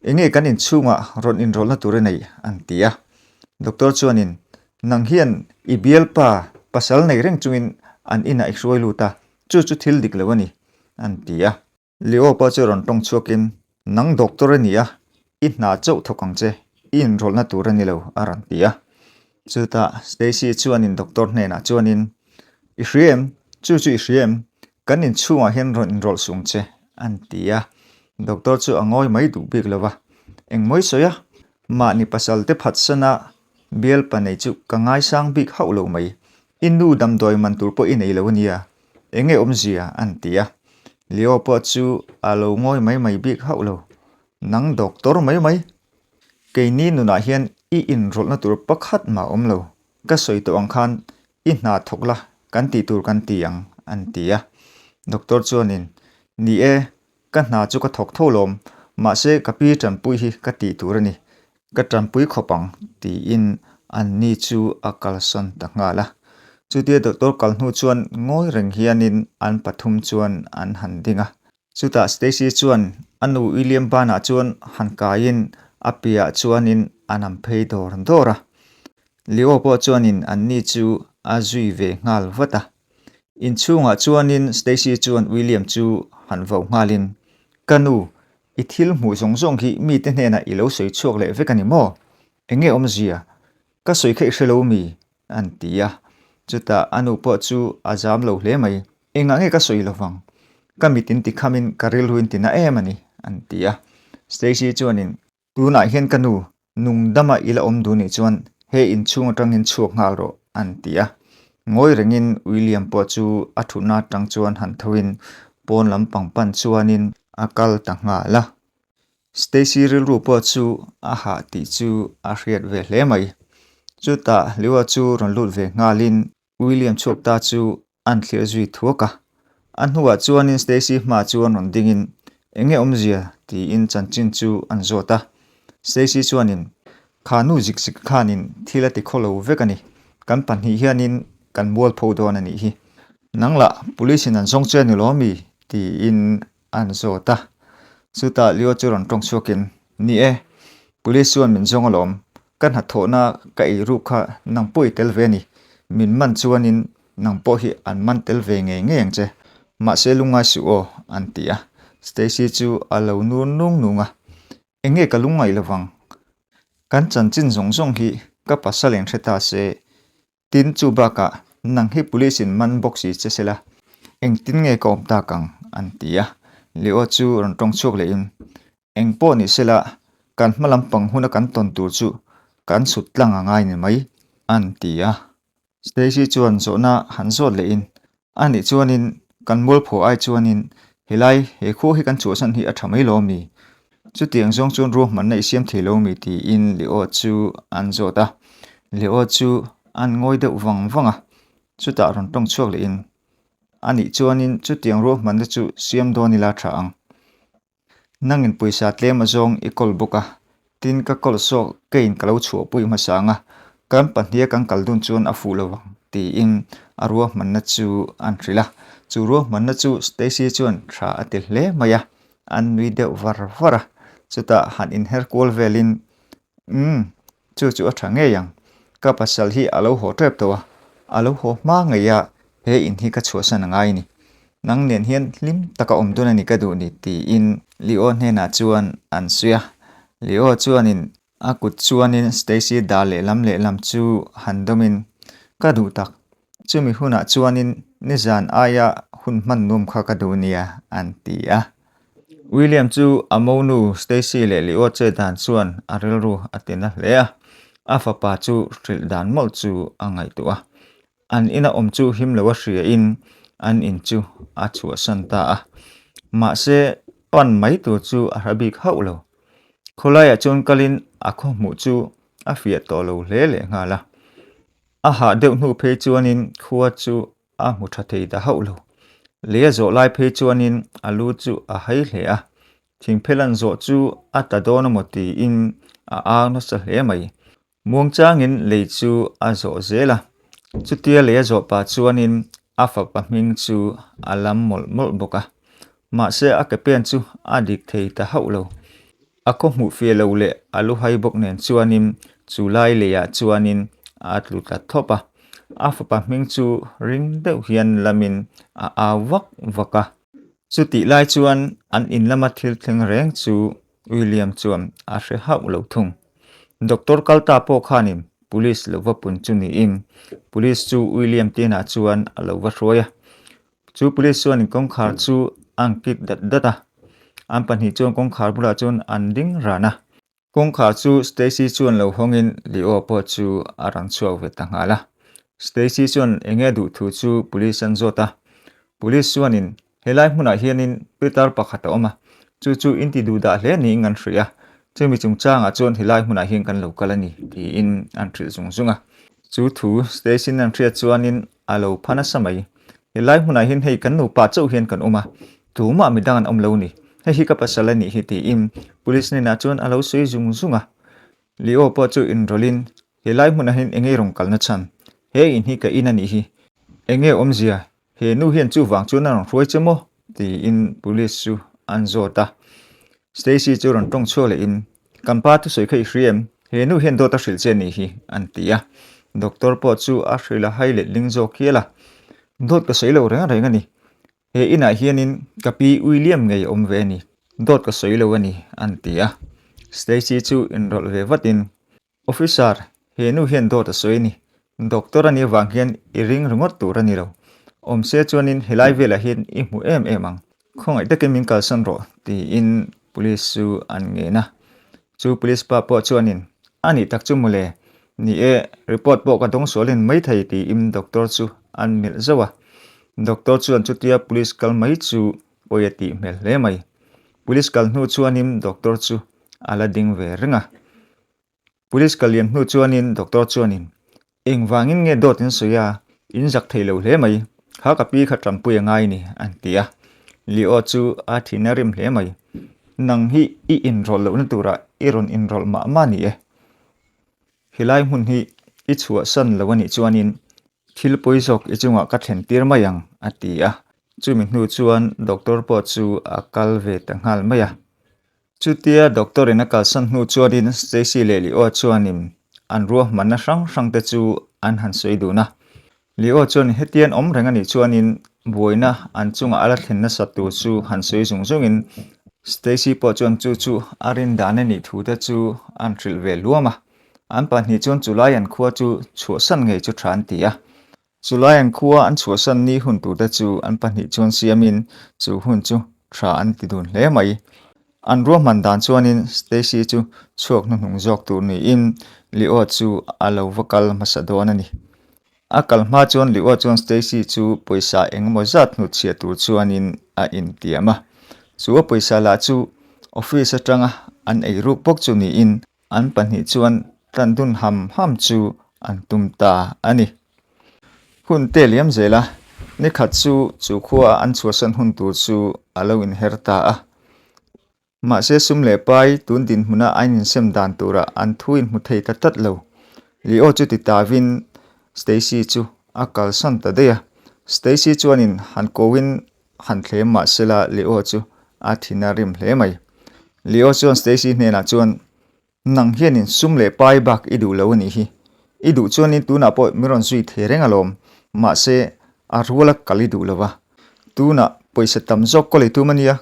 Enge kan inchhungah rawn inrawlhna tur a nei? an ti a. Doctor chuanin, Nang hian i bialpa pasal nei reng chungin an inah i hruai lut a, chu chu thil dik lo a ni, an ti a. Leo pa chu rawn tawng chhuakin, Nang doctor a ni a, i hna chauh thawk ang che, i inrawlhna tur a ni lo, a rawn ti a. Chutah Stacy chuanin doctor hnenah chuanin, I hria em? Chu chu i hria em? Kan inchhungah hian rawn inrawlh sung che, an ti a. Doctor chu a ngawi mai duh bik lo va, Engmawi sawi a, mahni pasal te phatsana bialpa nei chu ka ngaisang bik hauh lo mai. I nu damdawi man tur pawh i nei lo a nia, enge awmzia? an ti a. Leo pawh chu a lo ngawi mai mai bik hauh lo, Nang doctor mai mai, keini nunah hian i inrawlhna tur pakhat mah awm lo. Ka sawi tawh ang khan i hna thawk la, kan tih tur kan ti ang, an ti a. Doctor chuanin, Ni e, ka hna chu ka thawk tho lawm, mahse ka pi tanpui hi ka tih tur a ni, ka tanpui khawp ang, tiin an ni chu a kalsawn ta nghal a. Chutia doctor kal hnu chuan ngawi reng hianin an pathum chuan an han ding a. Chutah Stacy chuan a nu William banah chuan han kaiin a piahah chuanin a nam phei dawr dawr a. Leo pawh chuanin anni chu a zui ve nghal vat a. Inchhungah chuanin Stacy chuan William chu han vau nghalin, Ka nu, i thil hmuh zawng zawng hi mite hnenah i lo sawi chhuak leh vek a ni maw? Enge awmzia? Ka sawi kha i hre lo mi? An ti a, chutah a nu pawh chu a zam lo hle mai. Engah nge ka sawi lo vang? Ka mit in ti khamin ka rilru in ti na em a ni, an ti a. Stacy chuanin, Tunah hian ka nu, nung dama i la awm duh nih chuan he inchhung atangin chhuak nghal rawh, an ti a. Ngawi rengin William pawh chu a thutna atang chuan han thoin pawn lampang pan chuanin a kal ta nghal a. Stacy rilru pawh chu a hah tih chu a hriat ve hle mai. Chutah Liua chu rawn lut ve nghalin William chhuak ta chu an thlir zui thuak a. A hnuah chuanin Stacy hma chuan rawn dingin, Eng nge awmzia? tiin chanchin chu an zawt a. Stacy chuanin, Kha nu zik zik khanin thil a ti khaw lo vek a ni. Kan pahnih hianin kan mualpho dawn a nih hi. Nang lah police in an zawng che a ni lo ami? tiin an zawt a. Chutah Leo chu rawn tawng chhuakin, Ni e, police chuan min zawng alawm. Ka hnathawhna ka ei ruk kha nang pawh i tel ve a ni. Min man chuanin nang pawh hi an man tel ve ngei ngei ang che. Mahse lungngai suh aw, an ti a. Stacy chu a lo nur nung nung a. Eng nge ka lungngaih lovang? Kan chanchin zawng zawng hi ka pasal in hre ta se, Tin, chu bakah, Nang hi police in man bawk si che sela, engtin nge ka awm tak ang? an ti a. Leo chu rawn tawng chhuak lehin, Eng pawh ni sela, kan hma lampang huna kan tawn tur chu kan sut tlang a ngai ni mai, an ti a. Stacy chuan zawhna han zawt lehin, A nih chuanin kan mualpho ai chuanin helai he khua hi kan chhuahsan hi a tha mai lo mi? Chutiang zawng chuan ruahmanna i siam thei lo mi? tiin Leo chu an zawt a. Leo chu an ngawi deuh vang vang a, chutah rawn tawng chhuak lehin, A nih chuanin chutiang ruahmanna chu siam dawn ila tha ang. Nangin pawisa tlem azawng i kawl bawk a, tin ka kawl sawk keiin ka lo chhuahpui hmasa ang a, kan pahniha kan kal dun chuan a fuh lo ang tiin a ruahmanna chu an hrilh a. Chu ruahmanna chu Stacy chuan tha a ti hle mai a, an nui deuh var var a, chutah han inher kual velin Umm, chu chu a tha ngei ang. Ka pasal hi a lo haw tep tawh a, a lo haw hma ngei a, he in hi ka chhuahsan a ngai ni. Nang nen hian hlim taka awm dawn a ni ka duh ni tiin Leo hnenah chuan an sawi a. Leo chuanin a kut chuanin Stacy dar lehlam lehlam chu han dawmin, Ka duh tak, chumi hunah chuanin nizan aia hun hman nuam kha ka duh nia an ti a. William chu a monu Stacy leh Leo che dan chuan a rilru a ti na hle a, a fapa chu hrilh dan mawlh chu a ngaihtuah a. An ina awm chu him lo a hria in an in chu a chhuahsan ta a. Mahse, pan mai tur chu a hra bik hauh lo. Khawlaiah chuan kalin a khaw hmuh chu a fiah tawh lo hle lehnghal a. A hah deuh hnu phei chuanin khua chu a hmu tha thei ta hauh lo. Lei a zawh lai phei chuanin a lu chu a hai hle a, thingphel an zawh chu a ta dawn amaw tiin a au nasa hle mai. Muangchangin lei chu a zawh zel a, chutia lei a zawh pah chuanin a fapa hming chu a lam mawlh mawlh bawk a. Mahse a ke pen chu a dik thei ta hauh lo. A khaw hmuh fiah lo leh a lu hai bawk nen chuanin chu lai leiah chuanin a tlu tlat thawp a. A fapa hming chu ring deuh hian lamin a au vak vak a. Chutih lai chuan an in lama thil thleng reng chu William chuan a hre hauh lo thung. Doctor kal ta pawh khanin police lo va pun chu niin police chu William te inah chuan a lo va hruai a. Chu police chuanin kawngkhar chu an kik dat dat a, an pahnih chuan kawngkhar bulah chuan an ding ran a. Kawngkhar chu Stacy chuan lo hawngin Leo pawh chu a rawn chhuak ve ta nghal a. Stacy chuan eng nge duh thu chu police an zawt a. Police chuanin helai hmunah hianin pitar pakhat a awm a, chu chu in ti duh dah hle niin an hrilh a, chumi chungchangah chuan helai hmunah hian kan lo kal a ni tiin an hrilh zung zung a. Chu thu Stacy-in an hriat chuanin A lo pha nasa mai. Helai hmunah hian hei kan nupa chauh hian kan awm a, tumah midang an awm lo ni. Hei hi ka pasal a nih hi tiin police hnenah chuan a lo sawi zung zung a. Leo pawh chu inrawlhin, Helai hmunah hian enge rawn kalna chhan? He in hi ka in a nih hi. Enge awmzia? He nu hian chuvang chuan a rawn hruai che maw? tiin police chu an zawt a. Stacy chu rawn tawng chhuak lehin, Kan pa thusawi kha i hria em? He nu hian dawt a hrilh che a nih hi, an ti a. Doctor pawh chu a hrilh a hai letling zawk hial a. Dawt ka sawi lo reng reng a ni. He inah hianin ka pi William ngei a awm ve a ni. Dawt ka sawi lo a ni, an ti a. Stacy chu inrawlh ve vatin, Officer, he nu hian dawt a sawi a ni. Doctor a nih avang hian i ring ringawt tur a ni lo. Awmse chuanin helai velah hian i hmu em em ang. Khawngaih takin min kalsan rawh, tiin Police chu an ngen a. Chu Police pa pawh chuanin, A nih tak chu mawle, ni e, report pawh ka dawng sual in maithei tiin Doctor chu an melh zauh a. Doctor chuan chutia Police kal mai chu pawi a tih hmel hle mai. Police kal hnu chuanin Doctor chu a la ding ve reng a. Police kal liam hnu chuanin Doctor chuanin, Engvangin nge dawt in sawi a, in zak thei lo hle mai, kha ka pi kha tanpui a ngai ni, an ti a. Leo chu a thin a rim hle mai. Nang hi i inrawlh lohna turah i rawn inrawlh mah mah ni e. Helai hmun hi i chhuahsan lo a nih chuanin thil pawi zawk i chungah ka thlen tir mai ang, a ti a. Chumi hnu chuan Doctor pawh chu a kal ve ta nghal mai a. Chutia doctor in a kalsan hnu chuanin Stacy leh Leo chuanin an ruahmanna hrang hrang te chu an han sawi dun a. Leo chuan hetian awm reng a nih chuanin buaina an chungah a la thlen nasat tur chu han sawi zung zungin Stacy pawh chuan chu chu a rin dan a nih thu te chu an hrilh ve luam a. An pahnih chuan chulai an khua chu chhuahsan ngei chu tha an ti a. Chulai an khua an chhuahsan ni hun turte chu an pahnih chuan siamin chu hun chu tha an ti dun hle mai. An ruahman dan chuanin Stacy chu chhuak hnuhnung zawk tur niin Leo chu a lo va kal hmasa dawn a ni. A kal hma chuan Leo chuan Stacy chu pawisa engemaw zat hnutchhiah tur chuanin a intiam a. Chu a pawisa lah chu office atanga an eiruk bawk chu niin An pahnih chuan tlan dun ham ham chu an tum ta a ni. Hun te liam zel a, ni khat chu chu khua an chhuahsan hun tur chu a lo inher ta a. Mahse sum leh pai tun dinhmuna a insem dan turah an thu inhmu thei ta tlat lo. Leo chu ti tavin Stacy chu a kalsan ta daih a. Stacy chuanin han koin han thlem mah sela Leo chu a thin a rim hle mai. Leo chuan Stacy hnenah chuan, Nang hianin sum leh pai bak i duh lo a nih hi. I duh chuanin tunah pawh min rawn zui thei reng alawm. Mahse, a ruala kal i duh lo va. Tunah pawisa tam zawk kaw lei tum a nia,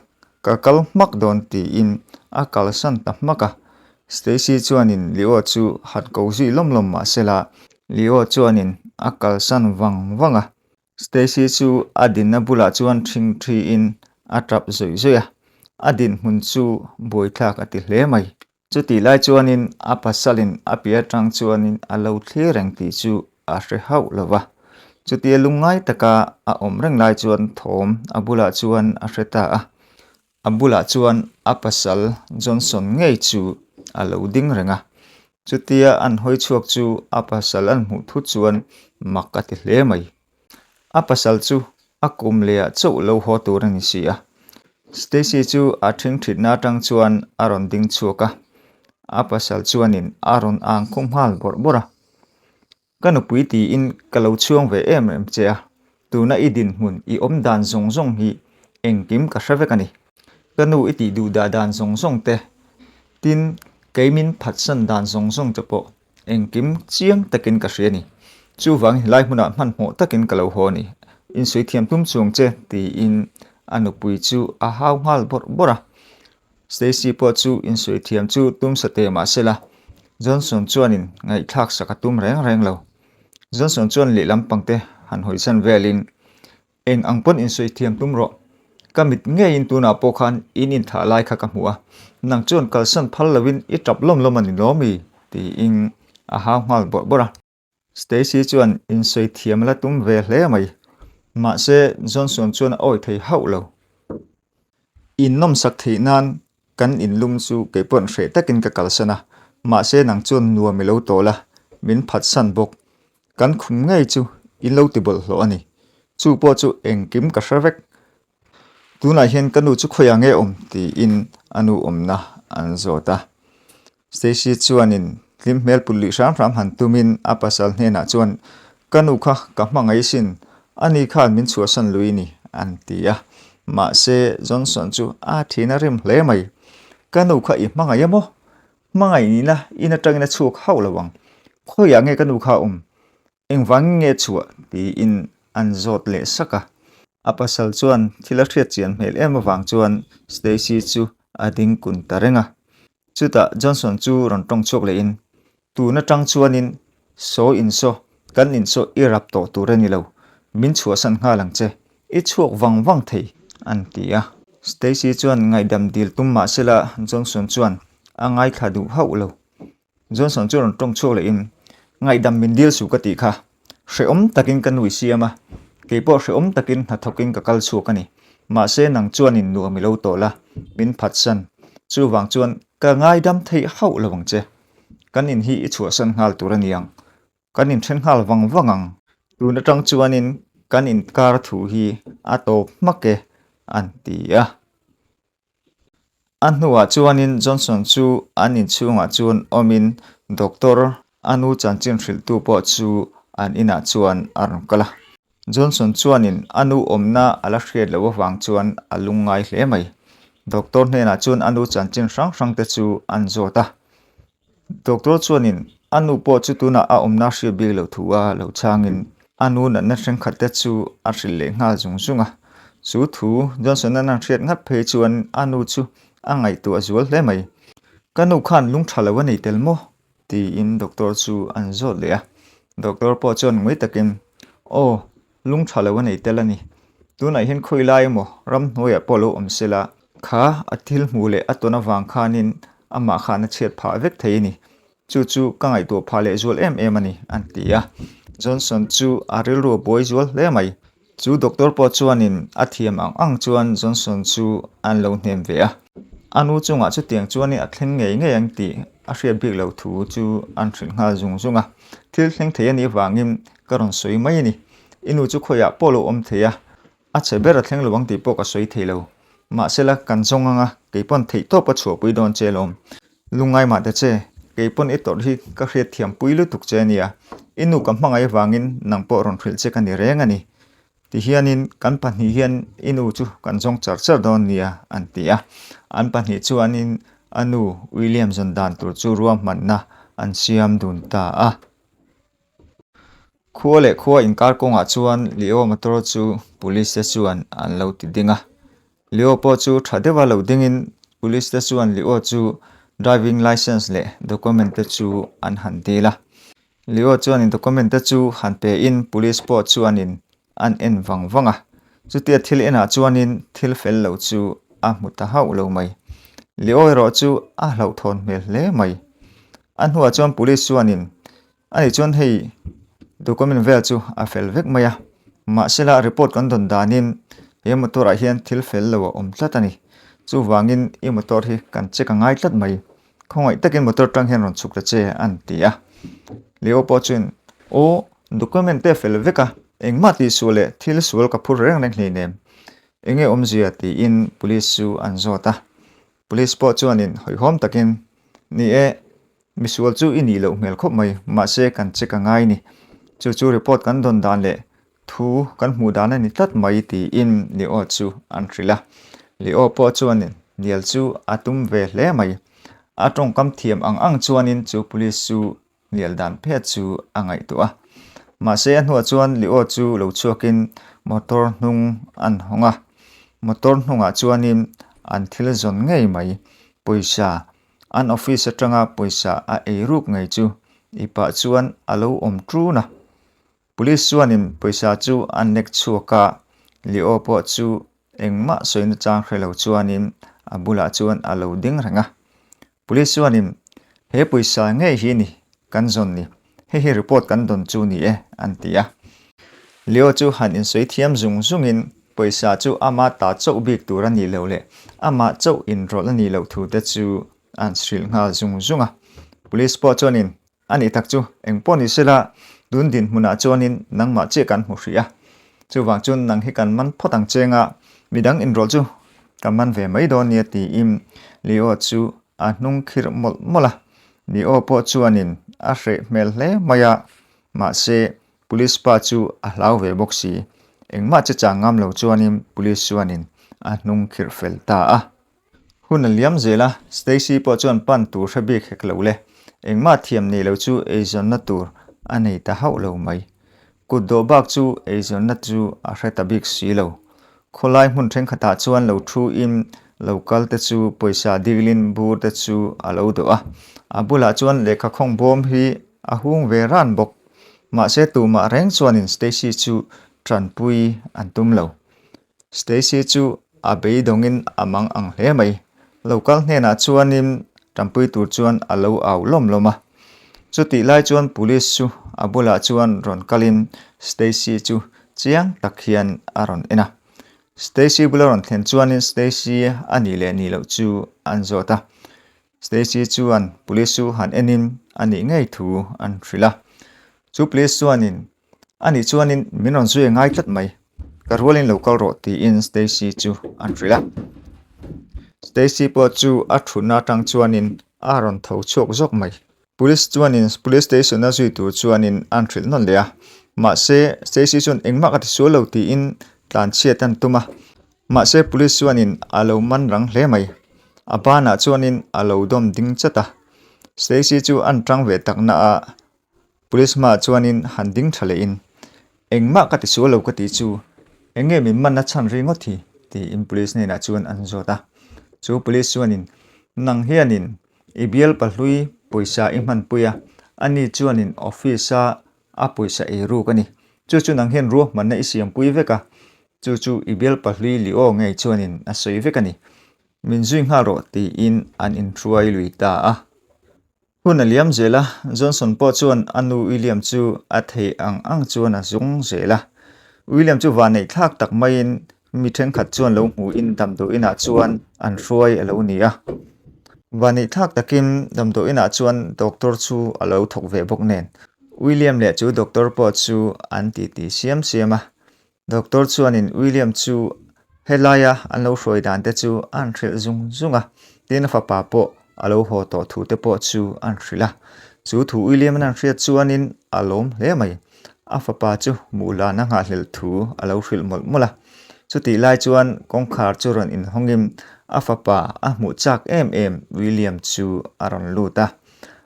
ka kal hmak dawn tiin a kalsan ta hmak a. Stacy chuanin Leo chu han ko zui lawm lawm mah sela Leo chuanin a kalsan vang vang a. Stacy chu a dinna bulah chuan ṭhingṭhiin a ṭap zawih zawih a, a dinhmun chu buaithlak a ti hle mai. Chutih lai chuanin a pasalin a piah aṭang chuanin a lo thlir reng tih chu a hre hauh lo va. Chutia lungngai taka a awm reng lai chuan thawm a bulah chuan a hre ta a, a bulah chuan a pasal Johnson ngei chu a lo ding reng a. Chutia an hawi chhuak chu a pasal an hmuh thut chuan mak a ti hle mai. A pasal chu a kum lehah chauh lo haw tur a ni si a. Stacy chu a ṭhingṭhitna aṭang chuan a rawn ding chhuak a, a pasal chuanin a rawn ang khum nghal bawrh bawrh a. Ka nupui tiin ka lo chhuang ve em em che a, tuna i dinhmun i awm dan zawng zawng hi engkim ka hre vek a ni. Ka nu i tih duh dah dan zawng zawng te, tin kei min phatsan dan zawng zawng te pawh engkim chiang takin ka hria a ni. Chuvangin helai hmunah hmanhmawh takin ka lo haw a ni. Insuih thiam tum chuang che tiin a nupui chu a hau nghal bawrh bawrh a. Stacy pawh chu insuih thiam chu tum sa teh mah sela, Johnson chuanin ngaihthlak sak a tum reng reng lo. Johnson chuan lehlam pangte han hawisan velin, Eng ang pawn insuih thiam tum rawh. Ka mit ngeiin tunah pawh khan in inthah lai kha ka hmu a, nang chuan kalsan phal loin i tap lawm lawm a ni lawm i? tiin a hau nghal bawrh bawrh a. Stacy chuan insawi thiam la tum ve hle mai. Mahse, Johnson chuan a awi thei hauh lo. In nawmsak theih nan kan inlum chu kei paw'n hreh takin ka kalsan a, mahse nang chuan nuam i lo tawl a, min phatsan bawk. Kan khum ngei chu in lo ti bawlhhlawh a ni. Chu pawh chu engkim ka hre vek. Tunah hian ka nu chu khawiah nge awm? tiin a nu awmna an zawt a. Stacy chuanin hlim hmel put luih hram hram han tumin a pasal hnenah chuan, Ka nu kha ka hmangaih sin, ani khan min chhuahsan lui ni, an ti a. Mahse, Johnson chu a thin a rim hle mai. Ka nu kha i hmangaih a maw? Hmangaih nihna in atangin a chhuak hauh lo ang. Khawiah nge ka nu kha a awm? Engvangin nge chhuah? tiin an zawt leh sak a. A pasal chuan thil a hriat chian hmel em avang chuan Stacy chu a ding kun ta reng a. Chutah Johnson chu rawn tawng chhuak lehin, Tun atang chuanin saw insaw, kan insaw i rap tawh tur a ni lo, min chhuahsan nghal ang che, i chhuak vang vang thei, an ti a. Stacy chuan ngaihdam dil tum mah sela Johnson chuan a ngaithla duh hauh lo. Johnson chu rawn tawng chhuak lehin, Ngaihdam min dil suh ka tih kha. Hrehawm takin ka nui siam a, kei pawh hrehawm takin hnathawkin ka kal chhuak a ni. Mahse nang chuanin nuam i lo tawl a, min phatsan. Chuvang chuan ka ngaidam theih hauh lo ang che. Kan in hi i chhuahsan nghal tur a ni ang. Kan inthen nghal vang vang ang. Tun atang chuanin kan inkar thu hi a tawp hmak e, an ti a. A hnuah chuanin Johnson chu an inchhungah chuan awmin doctor a nu chanchin hrilhtu pawh chu an inah chuan a rawn kal a. Johnson chuanin a nu awmna a la hriat loh avang chuan a lungngai hle mai. Doctor hnenah chuan a nu chanchin hrang hrangte chu an zawt a. Doctor chuanin a nu pawh chu tunah a awmna hriat bik loh thu a lo chhangin a nu natna thenkhat te chu a hrilh leh nghal zung zung a. Chu thu Johnson-a nan hriat ngat phei chuan a nu chu a ngaihtuah zual hle mai. Ka nu khan lung tha lo a nei tel maw? tiin doctor chu an zawt leh a. Doctor pawh chuan ngui takin, Aw, Lung tha lo a nei tel a ni. Tunah hian khawi lai emaw ramhnuaiah pawh lo awm se la, kha a thil hmuh leh a tawn avang khanin amah khan a chhiat phah vek thei a ni. Chu chu ka ngaihtuah phah leh zual em em a ni, an ti a. Johnson chu a rilru a buai zual hle mai. Chu doctor pawh chuanin a thiam ang ang chuan Johnson chu an lo hnem ve a. A nu chungah chutiang chuanin a thleng ngei ngei ang tih a hriat bik loh thu chu an hrilh nghal zung zung a. Thil thleng thei a nih avangin ka rawn sawi mai a ni. I nu chu khawiah pawh lo awm thei a, a chhe ber a thleng lo ang tih pawh ka sawi thei lo. Mahsela, kan zawng ang a, kei pawn theih tawp a chhuahpui dawn che alawm. Lungngai mah ta che, kei pawn i tawrh hi ka hriat thiampui lutuk che a nia. I nu ka hmangaih avangin nang pawh rawn hrilh che ka ni reng a ni. Tihianin kan pahnih hian i nu chu kan zawng char char dawn nia, an ti a. An pahnih chuanin a nu William zawn dan tur chu ruahmanna an siam dun ta a. Khua leh khua inkar kawngah chuan Leo motor chu police te chuan an lo ti ding a. Leo pawh chu tha deuha lo dingin police te chuan Leo chu driving licence leh document te chu an han dil a. Leo chuanin document te chu han pe in police pawh chuanin an en vang vang a. Chutia thil enah chuanin thil fel lo chu a hmu ta hauh lo mai. Leo erawh chu a hlauhthawn hmel hle mai. A hnuah chuan police chuanin A nih chuan hei document vel chu a fel vek mai a, mahsela report kan dawn danin he motor ah hian thil fel lo a awm tlat a ni. Chuvangin i motor hi kan check a ngai tlat mai, khawngaih takin motor tang hian rawn chhuk ta che an ti a. Leo pawh chuan aw document te a fel vek a, engmah tihsual leh thil sual ka phur reng reng hleinem, enge awmzia tiin police chu an zawt a. Police pawh chuanin hawihhawm takin ni e, Misual chu i nih loh hmel khawp mai, mahse kan check a ngai ni. Chu chu report kan dawn dan leh thu kan hmuh dan a ni tlat mai tiin Leo chu an hrilh a. Leo pawh chuanin hnial chu a tum ve hle mai. A tawngkam thiam ang ang chuanin chu police chu hnial dan phet chu a ngaihtuah a. Mahse a hnuah chuan Leo chu lo chhuakin motor hnung an hawng a. Motor hnungah chuanin an thil zawn ngei mai, pawisa An office atanga pawisa a ei ruk ngei chu i pah chuan a lo awm ṭun a. Police chuanin pawisa chu a nek chhuak a, Leo pawh chu engmah sawi nachang hre lo chuanin a bulah chuan a lo ding reng a. Police chuanin, He pawisa ngei hi ni kan zawn ni, hei hi report kan dawn chu ni e, an ti a. Leo chu han insawi thiam zung zungin pawisa chu ama ta chauh bik tur a nih loh leh amah chauh inrawlh a nih loh thu te chu an hrilh nghal zung zung a. Police pawh chuanin a nih tak chu eng pawh ni sela tun dinhmunah chuanin nangmah chiah kan hmu hrih a, chuvang chuan nang hi kan man phawt ang cheng a, midang inrawlh chu ka man ve mai dawn nia tiin Leo chu a hnung khirh mawlh mawlh a. Leo pawh chuanin a hreh hmel hle mai a, mahse Police pa chu a hlau ve bawk si. Engmah che chang ngam lo chuanin police chuanin a hnung khirh fel ta a. Hun a liam zel a, Stacy pawh chuan pan tur hre bik hek lo le. Engmah thiam nei lo chu eizawnna tur a nei ta hauh lo mai. Kut dawh bak chu eizawnna chu a hre ta bik si lo. Khawlai hmun thenkhatah chuan lo thu in lo kal te chu pawisa dilin bur te chu a lo dawh a. A bulah chuan lehkha khawng bawm hi a hung ve ran bawk. Mahse tumah reng chuanin Stacy chu tanpui an tum lo. Stacy chu a beidawngin a mang ang hle mai. Lo kal hnenah chuanin tanpui tur chuan a lo au lawm lawm a. Chutih lai chuan police chu a bulah chuan rawn kalin Stacy chu chiang tak hian a rawn en a. Stacy bula rawn thlen chuanin Stacy a nih leh nih loh chu an zawt a. Stacy chuan police chu han enin a nih ngei thu an hrilh a. Chu police chuanin a nih chuanin min rawn zui a ngai tlat mai, ka rualin lo kal rawh tiin Stacy chu an hrilh a. Stacy pawh chu a thutna atang chuanin a rawn tho chhuak zawk mai. Police chuanin police station a zui tur chuanin an hrilh nawn leh a, mahse Stacy chuan engmah ka ti sual lo tiin tlanchhiat an tum a, mahse police chuanin a lo man rang hle mai. A banah chuanin a lo dawm ding chat a, Stacy chu an tang ve tak na a, Police hmaah chuanin han ding tha lehin, Engmah ka ti sual lo ka tih chu, eng nge min manna chhan ri ngawt hi? tiin police hnenah chuan an zawt a. Chu police chuanin, Nang hianin i bial pahlui pawisa i hmanpui a, ani chuanin office-a a pawisa ei ruk a ni. Chu chu nang hian ruahmanna i siampui vek a, chu chu i bial pahlui li aw ngei chuanin a sawi vek a ni. Min zui nghal rawh tiin an inhruai lui ta a. Hun a liam zel a, Johnson pawh chuan a nu William chu a theih ang ang chuan a zung zel a. William chu vanneih thlak tak maiin mi thenkhat chuan lo hmuhin damdawiinah chuan an hruai a lo ni a. Vanneih thlak takin damdawiinah chuan doctor chu a lo thawk ve bawk nen. William leh chu doctor pawh chu an titi siam siam a. Doctor chuanin William chu helaia an lo hruai dan te chu an hrilh zung zung a, tin a fapa pawh a lo haw tawh thu te pawh chu an hrilh a. Chu thu William-an an hriat chuanin a lawm hle mai. A fapa chu muhlan a nghahhlelh thu a lo hrilh mawlh mawlh a. Chutih lai chuan kawngkhar chu rawn inhawngin a fapa a hmuh chak em em William chu a rawn lut a.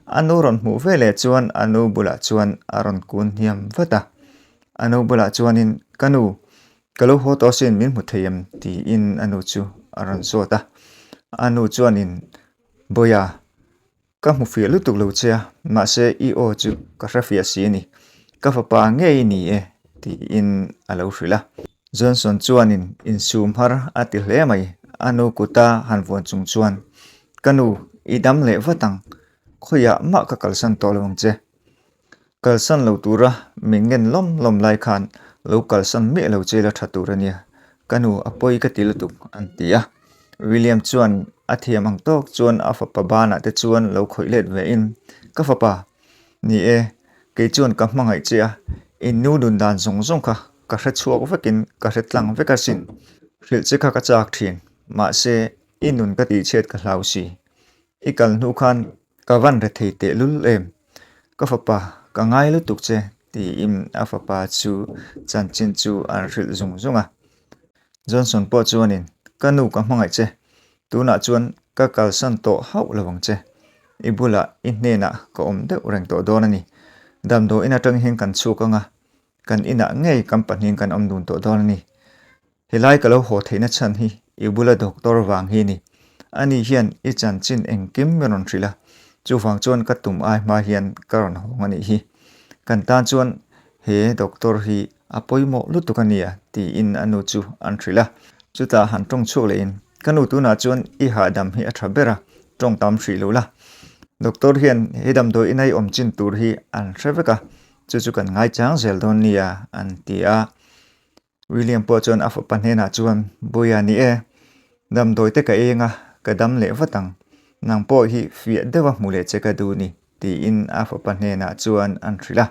A nu rawn hmuh veleh chuan a nu bulah chuan a rawn kun hniam vat a. A nu bulah chuanin, Ka nu, ka lo haw tawh asin, min hmu thei em? tiin a nu chu a rawn zawt a. A nu chuanin, Bawiha, ka hmu fiah lutuk lo che a, mahse i aw chu ka hre fiah si a ni. Ka fapa ngei i ni e, tiin a lo hrilh a. Johnson chuanin insum har a ti hle mai. A nu kuta han vuan chung chuan, Ka nu, i dam leh vat ang, khawiah mah ka kalsan tawh lo ang che. Kalsan lo tura min ngen lawm lawm lai khan lo kalsan miah lo che la tha tur a nia, ka nu a pawi ka ti lutuk an ti a. William chuan a thiam ang tawk chuan a fapa banah te chuan lo khawih let ve in, Ka fapa, ni e, kei chuan ka hmangaih che a, in nu nun dan zawng zawng kha ka hre chhuak vekin ka hre tlang vek asin, hrilh che kha ka chak thin, mahse i nun ka tihchhiat ka hlau si, i kal hnu khan Ka van re thei teh lul em? Ka fapa, ka ngai lutuk che, tiin a fapa chu chanchin chu an hrilh zung zung a. Johnson pawh chuanin, Ka nu ka hmangaih che, tunah chuan ka kalsan tawh hauh lo ang che. I bulah i hnenah ka awm deuh reng tawh dawn a ni. Damdawiin atang hian kan chhuak ang a, kan inah ngei kan pahnihin kan awm dun tawh dawn a ni. Helai ka lo haw theihna chhan hi i bula doctor vang hi ni. Ani hian i chanchin engkim min rawn hrilh a, chuvang chuan ka tum ai hma hian ka rawn hawng a nih hi. Kan tan chuan he doctor hi a pawimawh lutuk a nia tiin a nu chu an hrilh a. Chutah han tawng chhuak lehin, Ka nu tunah chuan i hahdam hi a tha ber a, tawng tam hrih lo la. Doctor hian he damdawi inai awm chin tur hi an hre vek a, chu chu kan ngaichang zel dawn nia an ti a. William pawh chuan a fapa hnenah chuan, Buia ni e, damdawi te ka eng a, ka dam leh vat ang. Nang pawh hi fiah deuha hmu leh che ka duh ni, tiin a fapa hnenah chuan an hrilh a.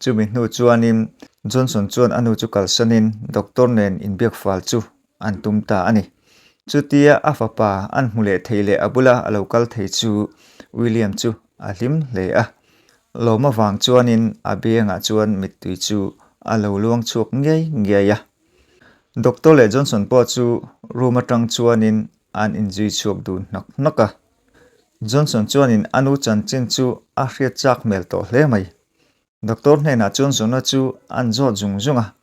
Chumi hnu chuanin Johnson chuan a nu chu kalsanin doctor nen inbiak fal chu an tum ta a ni. Chutia a fapa an hmu leh thei leh a bula a lo kal thei chu William chu a hlim hle a. Lawm avang chuanin a biangah chuan mittui chu a lo luang chhuak ngiai ngiai a. Doctor leh Johnson pawh chu room atang chuanin an inzui chhuak dun hnak hnak a. Johnson chuanin a nu chanchin chu a hriat chak hmel tawh hle mai. Doctor hnenah chuan zawhna chu an zawt zung zung a.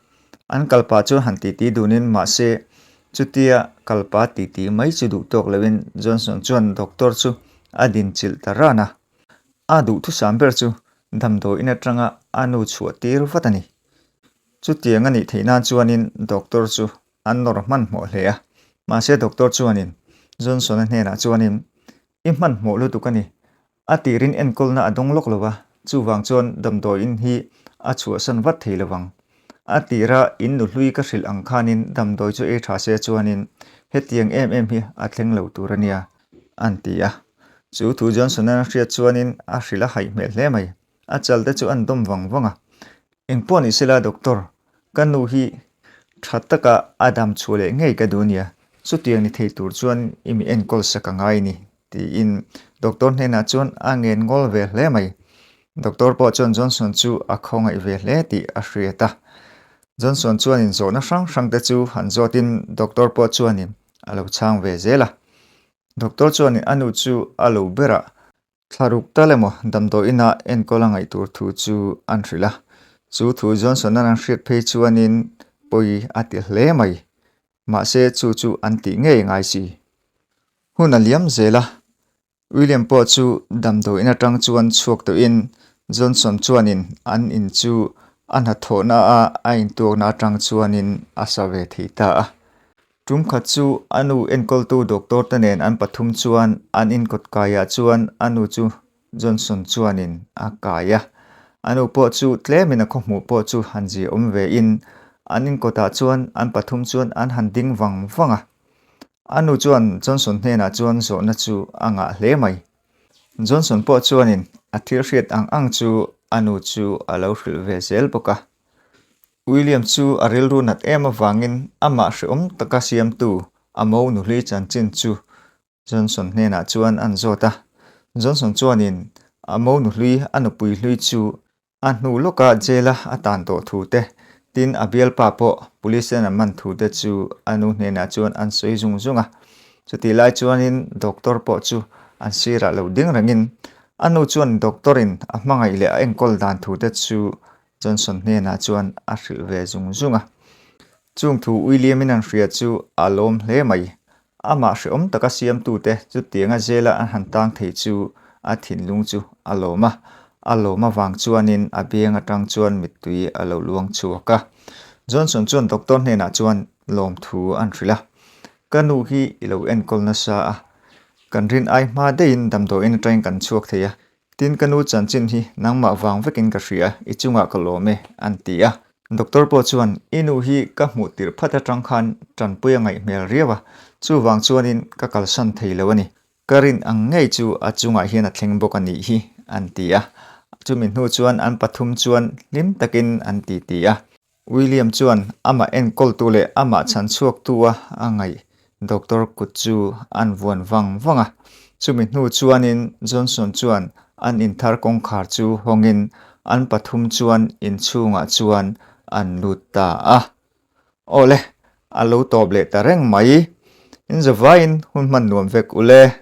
An kalpa chuan han titi dunin mahse chutia kalpa titi mai chu duh tawk loin Johnson chuan doctor chu a dinchilh ta ran a. A duhthusam ber chu damdawiin atanga a nu chhuah tir vat a ni. Chutiang a nih theih nan chuanin doctor chu a nawr hmanhmawh hle a. Mahse doctor chuanin Johnson-a hnenah chuanin, I hmanhmawh lutuk a ni. A tirin enkawlna a dawng lawk lo va, chuvang chuan damdawiin hi a chhuahsan vat thei lo vang. A tira in nu hlui ka hrilh ang khanin damdawi chu ei tha se chuanin hetiang em em hi a thleng lo tur a nia, an ti a. Chu thu Johnson-a hriat chuanin a hrilh a haih hmel hle mai. A chal te chu an dawm vang vang a. Engpawh ni sela doctor, ka nu hi tha taka a dam chhuah leh ngei ka duh nia, chutiang ni thei tur chuan i mi enkawl sak a ngai ni, tiin doctor hnenah chuan a ngen ngawl ve hle mai. Doctor pawh chuan Johnson chu a khawngaih ve hle tih a hriat a. Johnson chuanin zawhna hrang hrang te chu han zawtin doctor pawh chuanin a lo chhang ve zel a. Doctor chuanin a nu chu a lo berah Thla ruk tal emaw damdawiina enkawl a ngaih tur thu chu an hrilh a, chu thu Johnson-a'n an hriat phei chuanin pawi a ti hle mai. Mahse chu chu an tih ngei ngai si. Hun a liam zel a, William pawh chu damdawiin atang chuan chhuak tawhin Johnson chuanin an in chu a hnathawhna a a intuakna atang chuanin a sa ve thei ta a. Tum khat chu a nu enkawltu doctor te nen an pathum chuan an inkawt kaiah chuan a nu chu Johnson chuanin a kai a. A nu pawh chu tlemin a khawhmuh pawh chu han zia awm ve in an inkawtah chuan an pathum chuan an han ding vang vang a. A nu chuan Johnson hnenah chuan zawhna chu a ngah hle mai. Johnson pawh chuanin a thil hriat ang ang chu a nu chu a lo hrilh ve zel bawk a. William chu a rilru nat em avangin amah hrehawm taka siamtu a mo nuhlui chanchin chu Johnson hnenah chuan an zawt a. Johnson chuanin a mo nuhlui a nupui hlui chu a hnu lawka jail-a a tan tawh thu te, tin a bialpa pawh police-ten an man thu te chu a nu hnenah chuan an sawi zung zung a. Chutih lai chuanin doctor pawh chu an sirah lo ding rengin a nu chuan doctor-in a hmangaih leh a enkawl dan thu te chu Johnson hnenah chuan a hrilh ve zung zung a. Chung thu William-in an hria chu a lawm hle mai. Amah hrehawm taka siamtute chutianga zela an han tang thei chu a thinlung chu a lawm a. A lawm avang chuanin a biang atang chuan mittui a lo luang chhuak a. Johnson chuan doctor hnenah chuan lawmthu an hrilh a. Ka nu hi i lo enkawl nasa a. Kan rin ai hma deihin damdawiin atangin kan chhuak thei a. Tin, ka nu chanchin hi nangmah vang vekin ka hria, i chungah ka lawm e, an ti a. Doctor pawh chuan, I nu hi ka hmuh tirh phat atang khan tanpui a ngaih hmel riau a, chuvang chuanin ka kalsan thei lo a ni. Ka rin ang ngei chu a chungah hian a thleng bawk a nih hi, an ti a. Chumi hnu chuan an pathum chuan hlim takin an titi a. William chuan amah enkawltu leh amah chhan chhuaktu-a a ngaih doctor kut chu an vuan vang vang a. Chumi hnu chuanin Johnson chuan an inthar kawngkhar chu hawngin an pathum chuan inchhungah chuan an lut ta a. Awle, a lo tawp leh ta reng mai. Inzavaiin hun hman nuam vek ule.